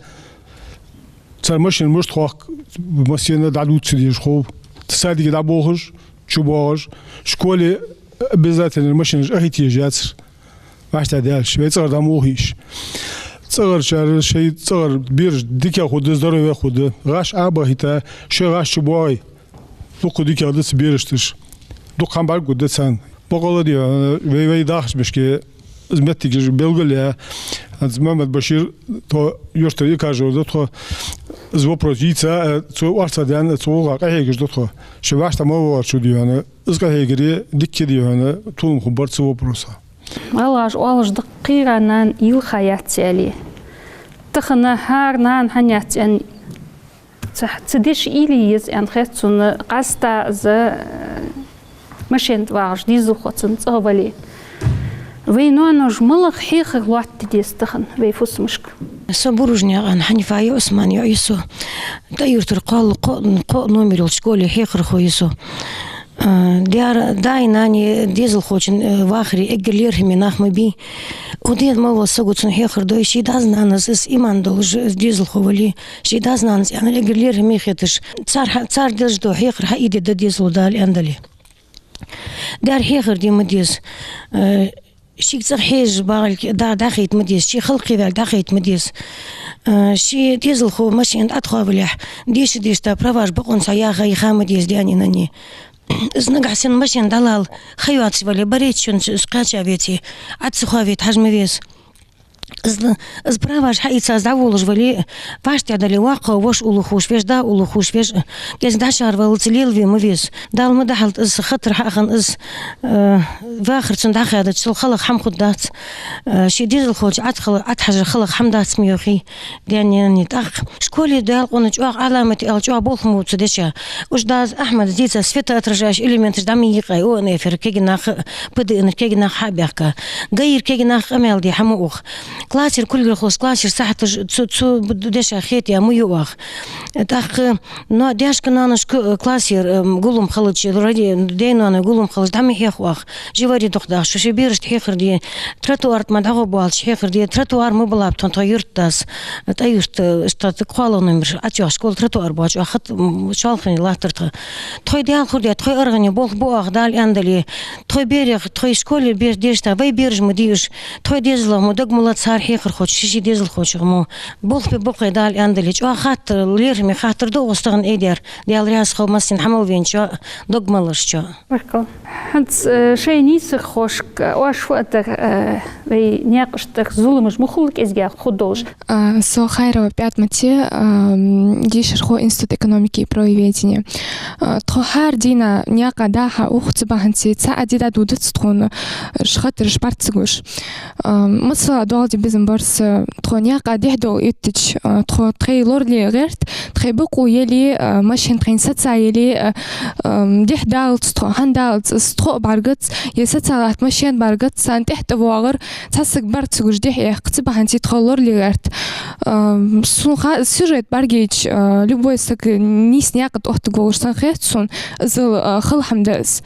Цар машина мишта хоаккх, массане дӀадувца дезаш хов. Садике дӀаболхаш, чубоагӀаш, школе обязательно машинаш ахийта езаш яцар. Ваьшта даьлча, вай цӀагӀара дӀа ма ухийша. ЦӀагӀарчар шоай цӀагӀара бераш дикагӀа хургда, здоровье хургда. ГӀаш Ӏобахийта, шоай гӀаш чубоагӀий. Дукха дикагӀа да цу берашташ. Дукха хӀама бӀаргагургда царна. Бокъонца, дий хьона, вай, вай дахача мехка из моттигаш белгалъяь, хӀанз Мухьаммад-Башир, тхо юртара икажор да тхо, из вопрос йийца, цо орца даьнна, цу гӀулакха къахьегаш да тхо. Шоай ваьшта ма валарчо, дий хьона, из къахьегаре дикка, дий хьона, толам хургбар цу вопроса. ГӀалгӀаша оалаш да, кхыйола нана йилха яц аьле. Тахан хӀара нана хӀана яц аьнна, цу, цу деша уйла е еза аьнна хет сона, къаьстта из, э, машен тӀа вагӀаш дезалхо цун цӀагӀа вале. Вай ноаноша малагӀа хьехар лоаттаде деза тахан вай фусамашка? Со Буружнаькъан Хьанифа я, Ӏусмана йоӀ я со. ТӀой-Юртара кхоалагӀа, кхо, кхоъ номер йолча школе хьехархо я со. А, даьра, даи нанеи дезалхочун, а, вахаре эггара лерхӀаме нах ма бий. Укх ден мел вола саго цун хьехар дой, ший дас-нанас из иман долаш дезалхо вале, ший дас-нанас аьннар эггара лерхӀаме хеташ, цар хьа-, цар деш дола хьехар хьаийдергда дезало Дала аьнна дале. Дер хьехар де ма деза. Э, шийга цӀагӀа хьежаш багӀалга дӀа-, дӀахайта ма деза, ше халкъе ваьлга дӀахайта ма деза. Э, ше дезалхо машена тӀатӀахоавалехь, деша-дешаш праваш бокъонца яха, яха ма деза даьна-нанна. Из нагахьа санна машена дӀалаьлча, ха йоацаш вале, барайтта шоана из кхаьча веце, Ӏа ца хоаве, хьажа ма веза. Из, из праваш хьаийца из дӀаволаш вале, вӀаштӀехьадале, воккха воша уллув ховш, веший да уллув ховш, веший кӀезига дӀашаьрваллалца лелаве ма веза. Дала ма дахьалда, из хатар хьахинна, из, э, вахар цунна дӀахаьдачул, халахь хӀама хургдац. Э, ший дезалхочоа Ӏат хала-, Ӏат хьажар халахь хӀама дац ма йоахий даьна-нанна. ТӀаккха школе даьлча къона чӀоагӀа Ӏаламате аьлча, чӀоагӀа болх ма бу цу дешах. Уж дас Ахьмада дийца светоотражающие элементаш дӀа ма йийкъай, ОНФ-ра кагий нах, ПДН-ра кагий нах хьа а баьхка. ГАИ-ра кагий нах къамаьл де хьа ма ух. Классера кулгал хулаш, классера сахьаташ цу, цу дешах хетаяь ма ю оаха. ТӀаккха но-, даьшка-ноаношка, э, классера, э, гуллам хилча, ради-, даь-ноаной гуллам хилча дӀа ма хьех оаха. Живари дукха даха, шо шоай берашта хьехар де, тротуар тӀа ма дӀагӀоргбоалаш хьехар де, тротуар ма балаб тхона тха юрта дас, тӀа юрта, э, тӀа кхоалагӀа номер, Ӏачоа школа тротуар боацаш, оаха хат-, м, шолхане латтар тха. Тхоай Даьла хурде, тхоай аргӀане болх бу оаха, Дала аьнна дале. Тхоай берех, тхоай школе бе-, деша, вай бераш ма дий уж, тхоай дезалах мо дог ма лаца цар хьехархочо ший-ший дезалхочох мо. Болх бе бокъо, Дала аьнна дале. ЧӀоагӀа хаттар, лерхӀаме хаттар да укхаза тахан айдер. Даьла раьза хилва массанена хьа мел веначоа, дог мел ларчоа. Баркал. ХӀанз, э, шоай нийсагӀа хошка, оаш фу оттар, э, вай наькъашта тӀара зуламаш ма хулла кӀезигагӀа хургдолаш? А, со Хайрова Пятмати, ам, дешархо Институт экономики и правоведения. А, тхо хӀара дийнахьа наькъа дӀа-хьа ух, цу бахьанца цхьа а ди дӀадодац тхона, уж хатараш бӀарга ца гуш. Ам, масала, доагӀа де безам бар са, тхо наькъа дехьа дола иттача, а, тхо тхоай лорале гӀерт, тхоай бокъо яле, а, машен тхоай сеца яле, а, ам, дехьа даллалца тхо, хӀана даллалца, из тхо а бӀаргагац, е сеца латта машен бӀаргагац, царна тӀехьа тӀавоагӀар, цхьа саг бӀарга ца гуш дехьа эккх, цу бахьанца тхо лорале гӀерт. Ам, сона ха-, сюжет бӀаргайча, а, любой саг нийса наькъа тӀа оттаргволаш санна хет сона, из, а, хала хӀама да из.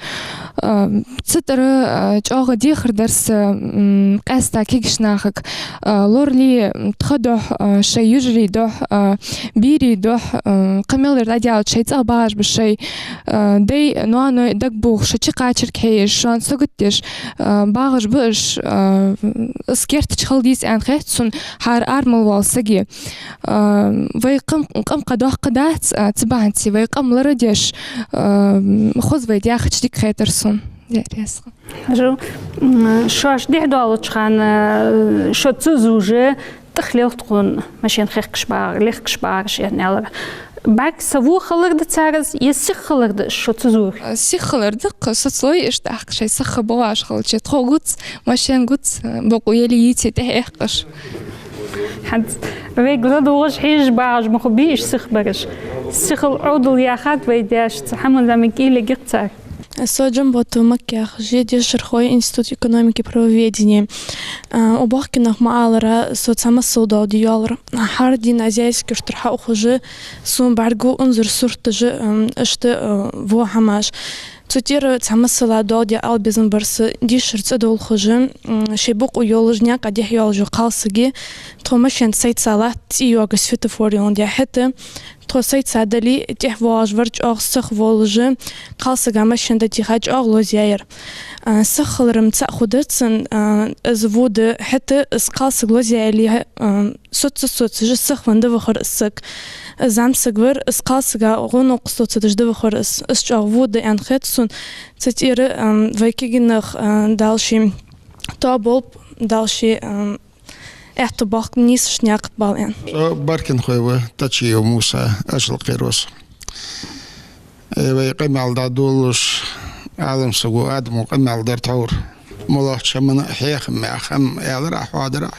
Ам, цу тӀара, а, чӀоагӀа дехар дар са, м, къаьстта кагийча нахага, а, лорале, м, тха духьа, а, шоай йижарий духьа, а, берий духьа, а, кхы мел дар дӀадаьлча шоай цӀагӀа багӀаш ба шоай, а, дай, ноаной дагабувхаш, шо чукхачарга хьежаш, шоана сагот деш, а, багӀаш ба уж, а, из кертача хила деза аьнна хет сона хӀара ара мел вола сага. А, вай къам-, къам кхы доккха дац, а, цу бахьанца вай къам лорадеш, а, хоза вай даьхача дика хетар сона. Деррига. Жо, м, шоаш дехьа доалача хана, э, шо ца зувш, тӀехьа лелхад тхона машен хехкаш багӀар, лехкаш багӀар шоана, аьлар. БӀарг саву хилар да цар из, е сиха хилар да шо ца зувр? Сиха хилар да-кх, соцалой иштта, тӀаккха шоай сиха боагӀаш хилча, тхо гуц, машен гуц, бокъо яле, йийце тӀехьа эккхаш. ХӀанз вайга ладувгӀаш, хьежаш багӀаш ма хургбий уж сиха бараш. Сихал Ӏовдал яхад вай даьша, цхьа хӀама-зама кӀийле гӀерт цар. Со Джамботова Макка яхаш я, дешархо я Институт экономики и правоведения. А, укх боккхий наха ма аллара, со цхьа масал доаладе йоаллар. ХӀара дийнахьа Озерск-Юртара хьаухаш, сона бӀаргагу унзара сурташ, ам, иштта, а, во хӀамаш. Цу тӀера цхьа масала доаладе ала безам бар са, дешара цӀадолхаш, м, шоай бокъо йолаш, наькъа дехьа йолаш йола кхалсаг, тхо машен сайца латт, цӀий йоагаш светофор йоландаь хӀаьта, тхо сайца дале, тӀехьа воагӀаш вар чӀоагӀа сиха волаш, кхалсага машен дӀатеха чӀоагӀа лозаяьяр. А, сиха хилар-м цаӀ хургда цун, а, из во да хӀаьта, из кхалсаг лозаяьле, а, соца-соцаш сихвенна дӀавахар из саг. Из зӀамсаг вар, из кхалсага гӀо-новкъост доацадеш дӀавахар из. Из чӀоагӀа во да аьнна хет сона. Цу тӀера, ам, вай кагий нах, а, Дала ший тоаболба, Дала ший, ам, аьттув боаккхалба нийсача наькъа тӀа бала аьнна. Со Баркинхой ва, Тачиев Муса, Ачалкхера ва со. Э, вай къамаьл дӀадолалуш, Ӏалам саго, Адамо къамаьл дар тхьовра. МоллагӀча хӀаман хьехам мех хӀама аьлар Ӏа, хьоадар Ӏа.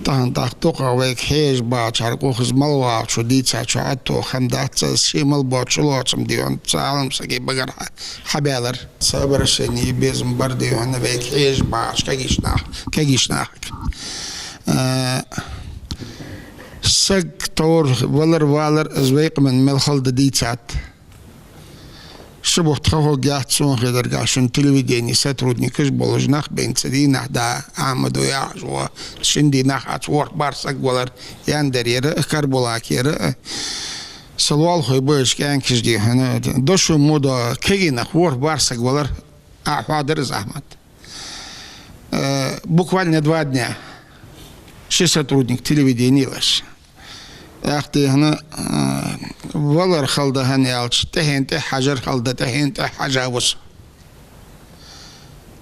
Тахан тӀаккха дукхагӀа вайга хьежаш багӀачар, укхаза мел вагӀачо дийцачо Ӏатту хӀама дац из, ше мел боаца чулоацам, дий хьона, цу Ӏалам сага багара хьа-, хьабаьлар. Са обращени е безам бар, дий хьона, вайга хьежаш багӀача кагийча нах-, кагийча нахага. А, саг тхьовра валар-валар, из вай къаман мел хала да дийцад. Ши бутт ха хургьяц, сона хетаргахьа, шун телевидене сотрудникаш болаш нах байна цу дийнахьа, да, Ахьмад ва яхаш вола, шин дийнахьа цу ворхӀ-бархӀ саг валар, Яндарера, Карабулакера. Са лоалахой ба уж кӀаьнкаш, дий хьона, дошо мо дола кагий нах, ворхӀ-бархӀ саг валар, Ӏа хьоадаьр из, Ахьмад. Э, буквально два дня ши сотрудник телевидения лаш. ТӀаккха, дий хьона, э, валар хала да хӀана аьлча, тӀехьен тӀехьа хьажар хала да, тӀехьен тӀехьа хьажа ва со.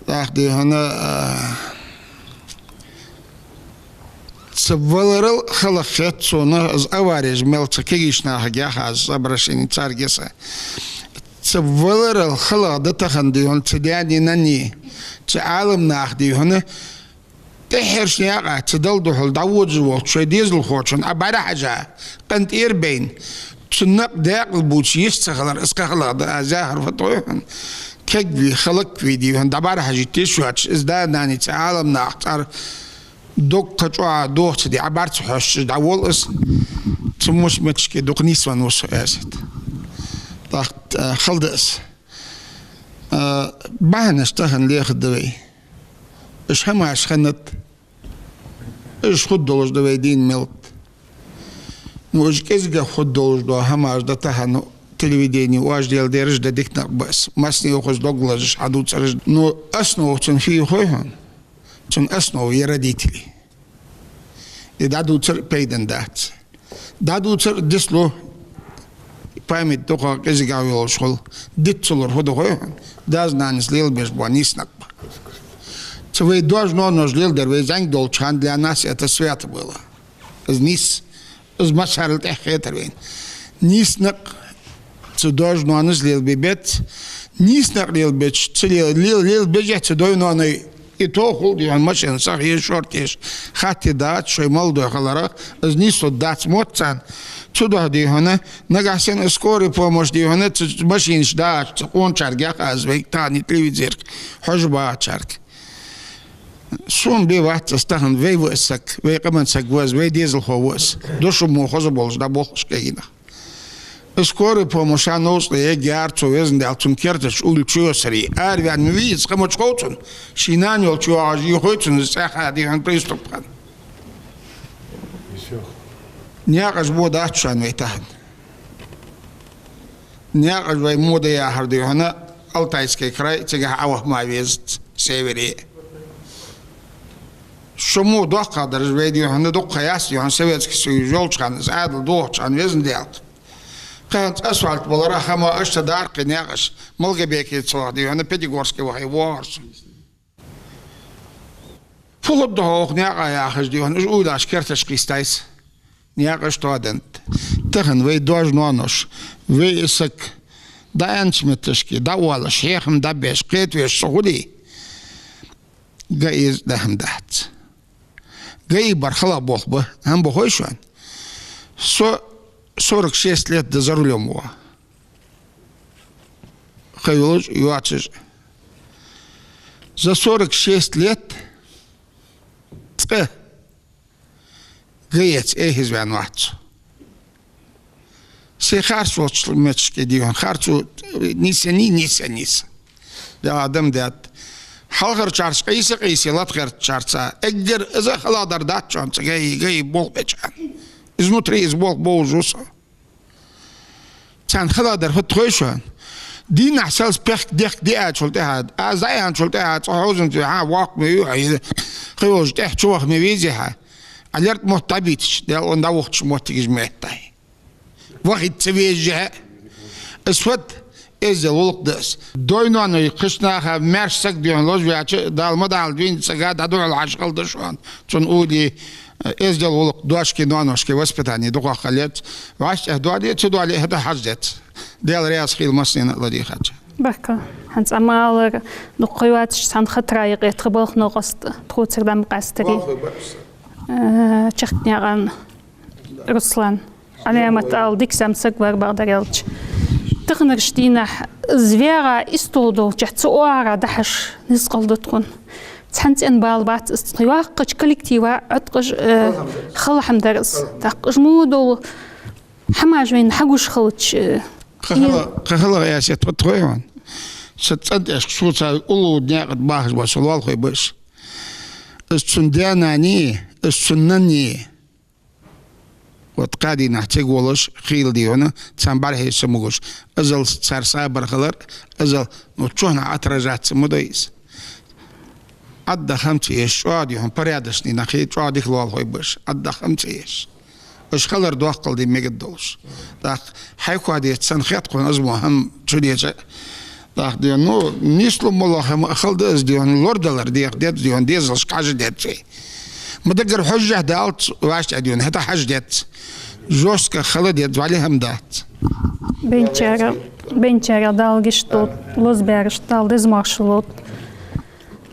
ТӀаккха, дий хьона, а, цу валарал хала хет сона, из авареш мел цу кагийча нахага яха аз обращени, царга я са. Цу валарал хала да тахан, дий хьона, цу даьнеи наннеи, цу Ӏаламнаха, дий хьона, тӀеххьарча наькъа цу Далла духьал дӀаводаш волча шоай дезалхочун Ӏа бӀарахьежа, къинтӀера байна, цу наькъа даькъала бувца йиш ца хилар, из кхы хала да, аз яхар фуд хой хьона. Кагвий, халаквий, дий хьона, дӀабӀарахьежийта йиш йоацаш, из да-нана, цу Ӏаламнаха цар дог кхы чӀоагӀа дохац, дий, Ӏа бӀарга ца хьоашаш дӀавола из, цу муш метташке дукха нийсвенна ва со, аьсет. ТӀаккха, а, хала да из. А, бахьанаш тахан лехаргда вай. Уж хӀамаш хиннад, уж хургдолаш да вай дийна мел. Ну, уж кӀезигагӀа хургдолаш дола хӀамаш да тахан телевидене оаш леладераш, да дика нах ба уж. Массане укхаза дог лазаш хьадувцараш. Ну, основа цун фу я хой хьона? Цун основа я родители. И дӀадувцар пайдана дац. ДӀадувцар дицлу, память дукха кӀезигагӀа йолаш хул. Диц ца лур фу да хой хьона? Дас-нанас лелабеш бола нийса никъ ба. Цу вай дош-ноаноша леладер, вай зӀамига долча хана для нас это свято было. Из нийса, из массарел тӀехьа хетар вайна. Нийса никъ цу дош-ноанас лелабе беза, нийса никъ лелабеча, цу лел-, лел-, лелабеш а цу дой-ноаной и тохал, дий хьона, машен сахье шортеш, хатте дац шоай молодой хиларах, из нийслургдац мотт царна. Цудухьа, дий хьона, нагахьа санна скорая помощь, дий хьона, цу машинаш дахача цу къоначарга яха аз, вай тахан телевизорах хьожаш бахачарга. Сона бе вац из тахан, вай ва из саг, вай къаман саг ва из, вай дезалхо ва из. Дошо мо хоза болаш дӀаболх уж кагий нах. Скорая помощь а новкъостал эггара цо, Везан Даьла, цун керта чу уйла чуйоссарий. Араваьнна ма вий из, къа ма чукхов цун. Ший нана йолча йоагӀаш йихой цунна из, цӀаьхха, дий хьона, приступ хинна. Наькъаш бо дац шоана вай тахан. Наькъаш вай мо да яхар, дий хьона, Алтайский край, цигахьа Ӏоваха ма везац, севере. Шо мо доккхагӀдараш вай, дий хьона, дукха яц, дий хьона, Советский Союз йолча хана, из Ӏаьдал дохача хана, Везан Даьла. Кхы хӀанз асфальт балара хӀама, иштта дар кхы наькъаш, Малгобекеца ваха, дий хьона, Пятигорске ваха, воагӀар со. Фу хургда хьо укх наькъа яхаш, дий хьона, уж уйлаш керташ кхийстайс. Наькъаш тоаденнад. Тахан вай дош-ноаноша, вай из саг дӀааьннача метташке дӀаоалаш, хьехам дӀабеш, кхетавеш со хуле, га из дӀа-хӀама дац. Га из бар хала болх ба, хӀама ба хой шоана? Со сорок шесть лет да за рулём ва. Ха йолаш, йоацаш. За сорок шесть лет цкъа га эца эхь из ваьнна вац со. Се харц волча метташке, дий хьона, харцо нийсъеннай, нийсъеннай из. Даьла адам даьд. Хьалхарчарца къийса-къийса, латхарчарца эггара из а халагӀдар дац шоана, цу га из, га из болх беча хана. Изнутри из болх бовзаш ва со. Царна халагӀдар фуд хой шоана? Дийнахьа селца пехк-дехк диачул тӀехьагӀа, аз дӀаяхачул тӀехьагӀа цкъа хьовзанца хьа воккха ма вий хьо, из ха йолаш тӀехьа чуваха ма везий хьо. Ӏа лерта мотт дӀабийтача, Даьла, вон дӀавохача моттигаш меттай. Вахийта ца везаш хьо. Из фуд? Эздел гӀулакх да из. Дой-ноаной, кхыча наха маьрша саг, дий хьона, лозаваьча, Дала ма далда, вийна сага дӀадухьал хьажа хала да шоана. Цун уйла, э, эздел гӀулакх, дошке, ноаношке воспитани дукхагӀа хила еза. ВӀашагӀтехьа доале, ца доале, хӀаьта хьажа деза. Даьла раьза хийла массанена а ладийгӀача. Баркал. ХӀанз Ӏа ма аллара, дукха ха йоацаш цхьан хатара юкъе тха балха новкъост тхоцара дӀа ма къаьстарий. Э, Чахтанаькъан Руслан. Ӏаламат ала, дика зӀамсаг вар, бакъдар аьлча. Таханарча дийнахьа из вегӀа истола долча цу оагӀора дахьаш низ кӀалда тхона. Цхьан цӀен бала бац из, тха йоккхача коллектива Ӏоткъаш, э, хала хӀама дар из. ТӀаккха уж мо дола хӀамаш вайна хьагуш хилча, э, кхы хала, кхы халагӀа, Эсет, фуд хой хьона? Са цӀен тӀехьашка шуца уллув наькъа тӀа бахаш бола са лоалахой ба уж. Из цун даь-нана, из цун нана. Вот кхаь дийнахьа цига волаш хилар дий хьона, царна бӀарахьежа ца могаш. Иззал цар сабар хилар, иззал, ну, чухьнахьа отражаться ма дой из. Ӏадда хӀама ца еш, чӀоагӀа дий хьона порядочный нах я, чӀоагӀа дика лоалахой ба уж, Ӏадда хӀама ца еш. Уж хилар доккхал де мегаш долаш. ТӀаккха хьайх деза царна хет хьона, из мо хӀама чудеча. ТӀаккха дий хьона, ну, нийслу моллагӀа хӀама хала да из дий хьона, лорадалар деха деза дий хьона, дезалашка хьажа деза цӀи. Ма даггара хьожжахьа далац, вӀаштӀехьа дий хьона, хӀаьта хьажа деза. Жёстко хила деза, вӀалла хӀама дац. Бенчара, бенчара Дала гешт долда, лозабаьрашта Дала деза моаршал лолда.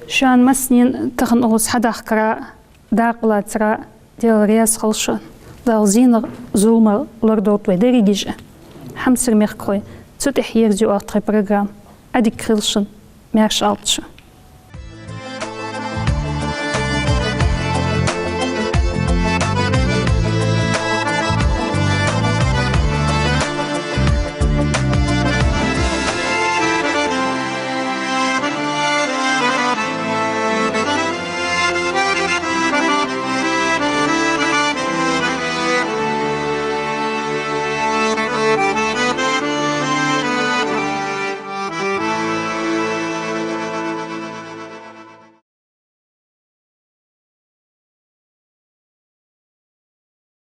Шоана массанена тахан укхаза хьадахкара, дакъа лацара Даьла раьза хилва шоана. Дала зенах, зуламах лорадолда вай дерригаш а. Хьамсара мехкахой, цу тӀехьа ерзаю оаха тхоай программа. Ӏадика хийла шун, маьрша Ӏалда шо.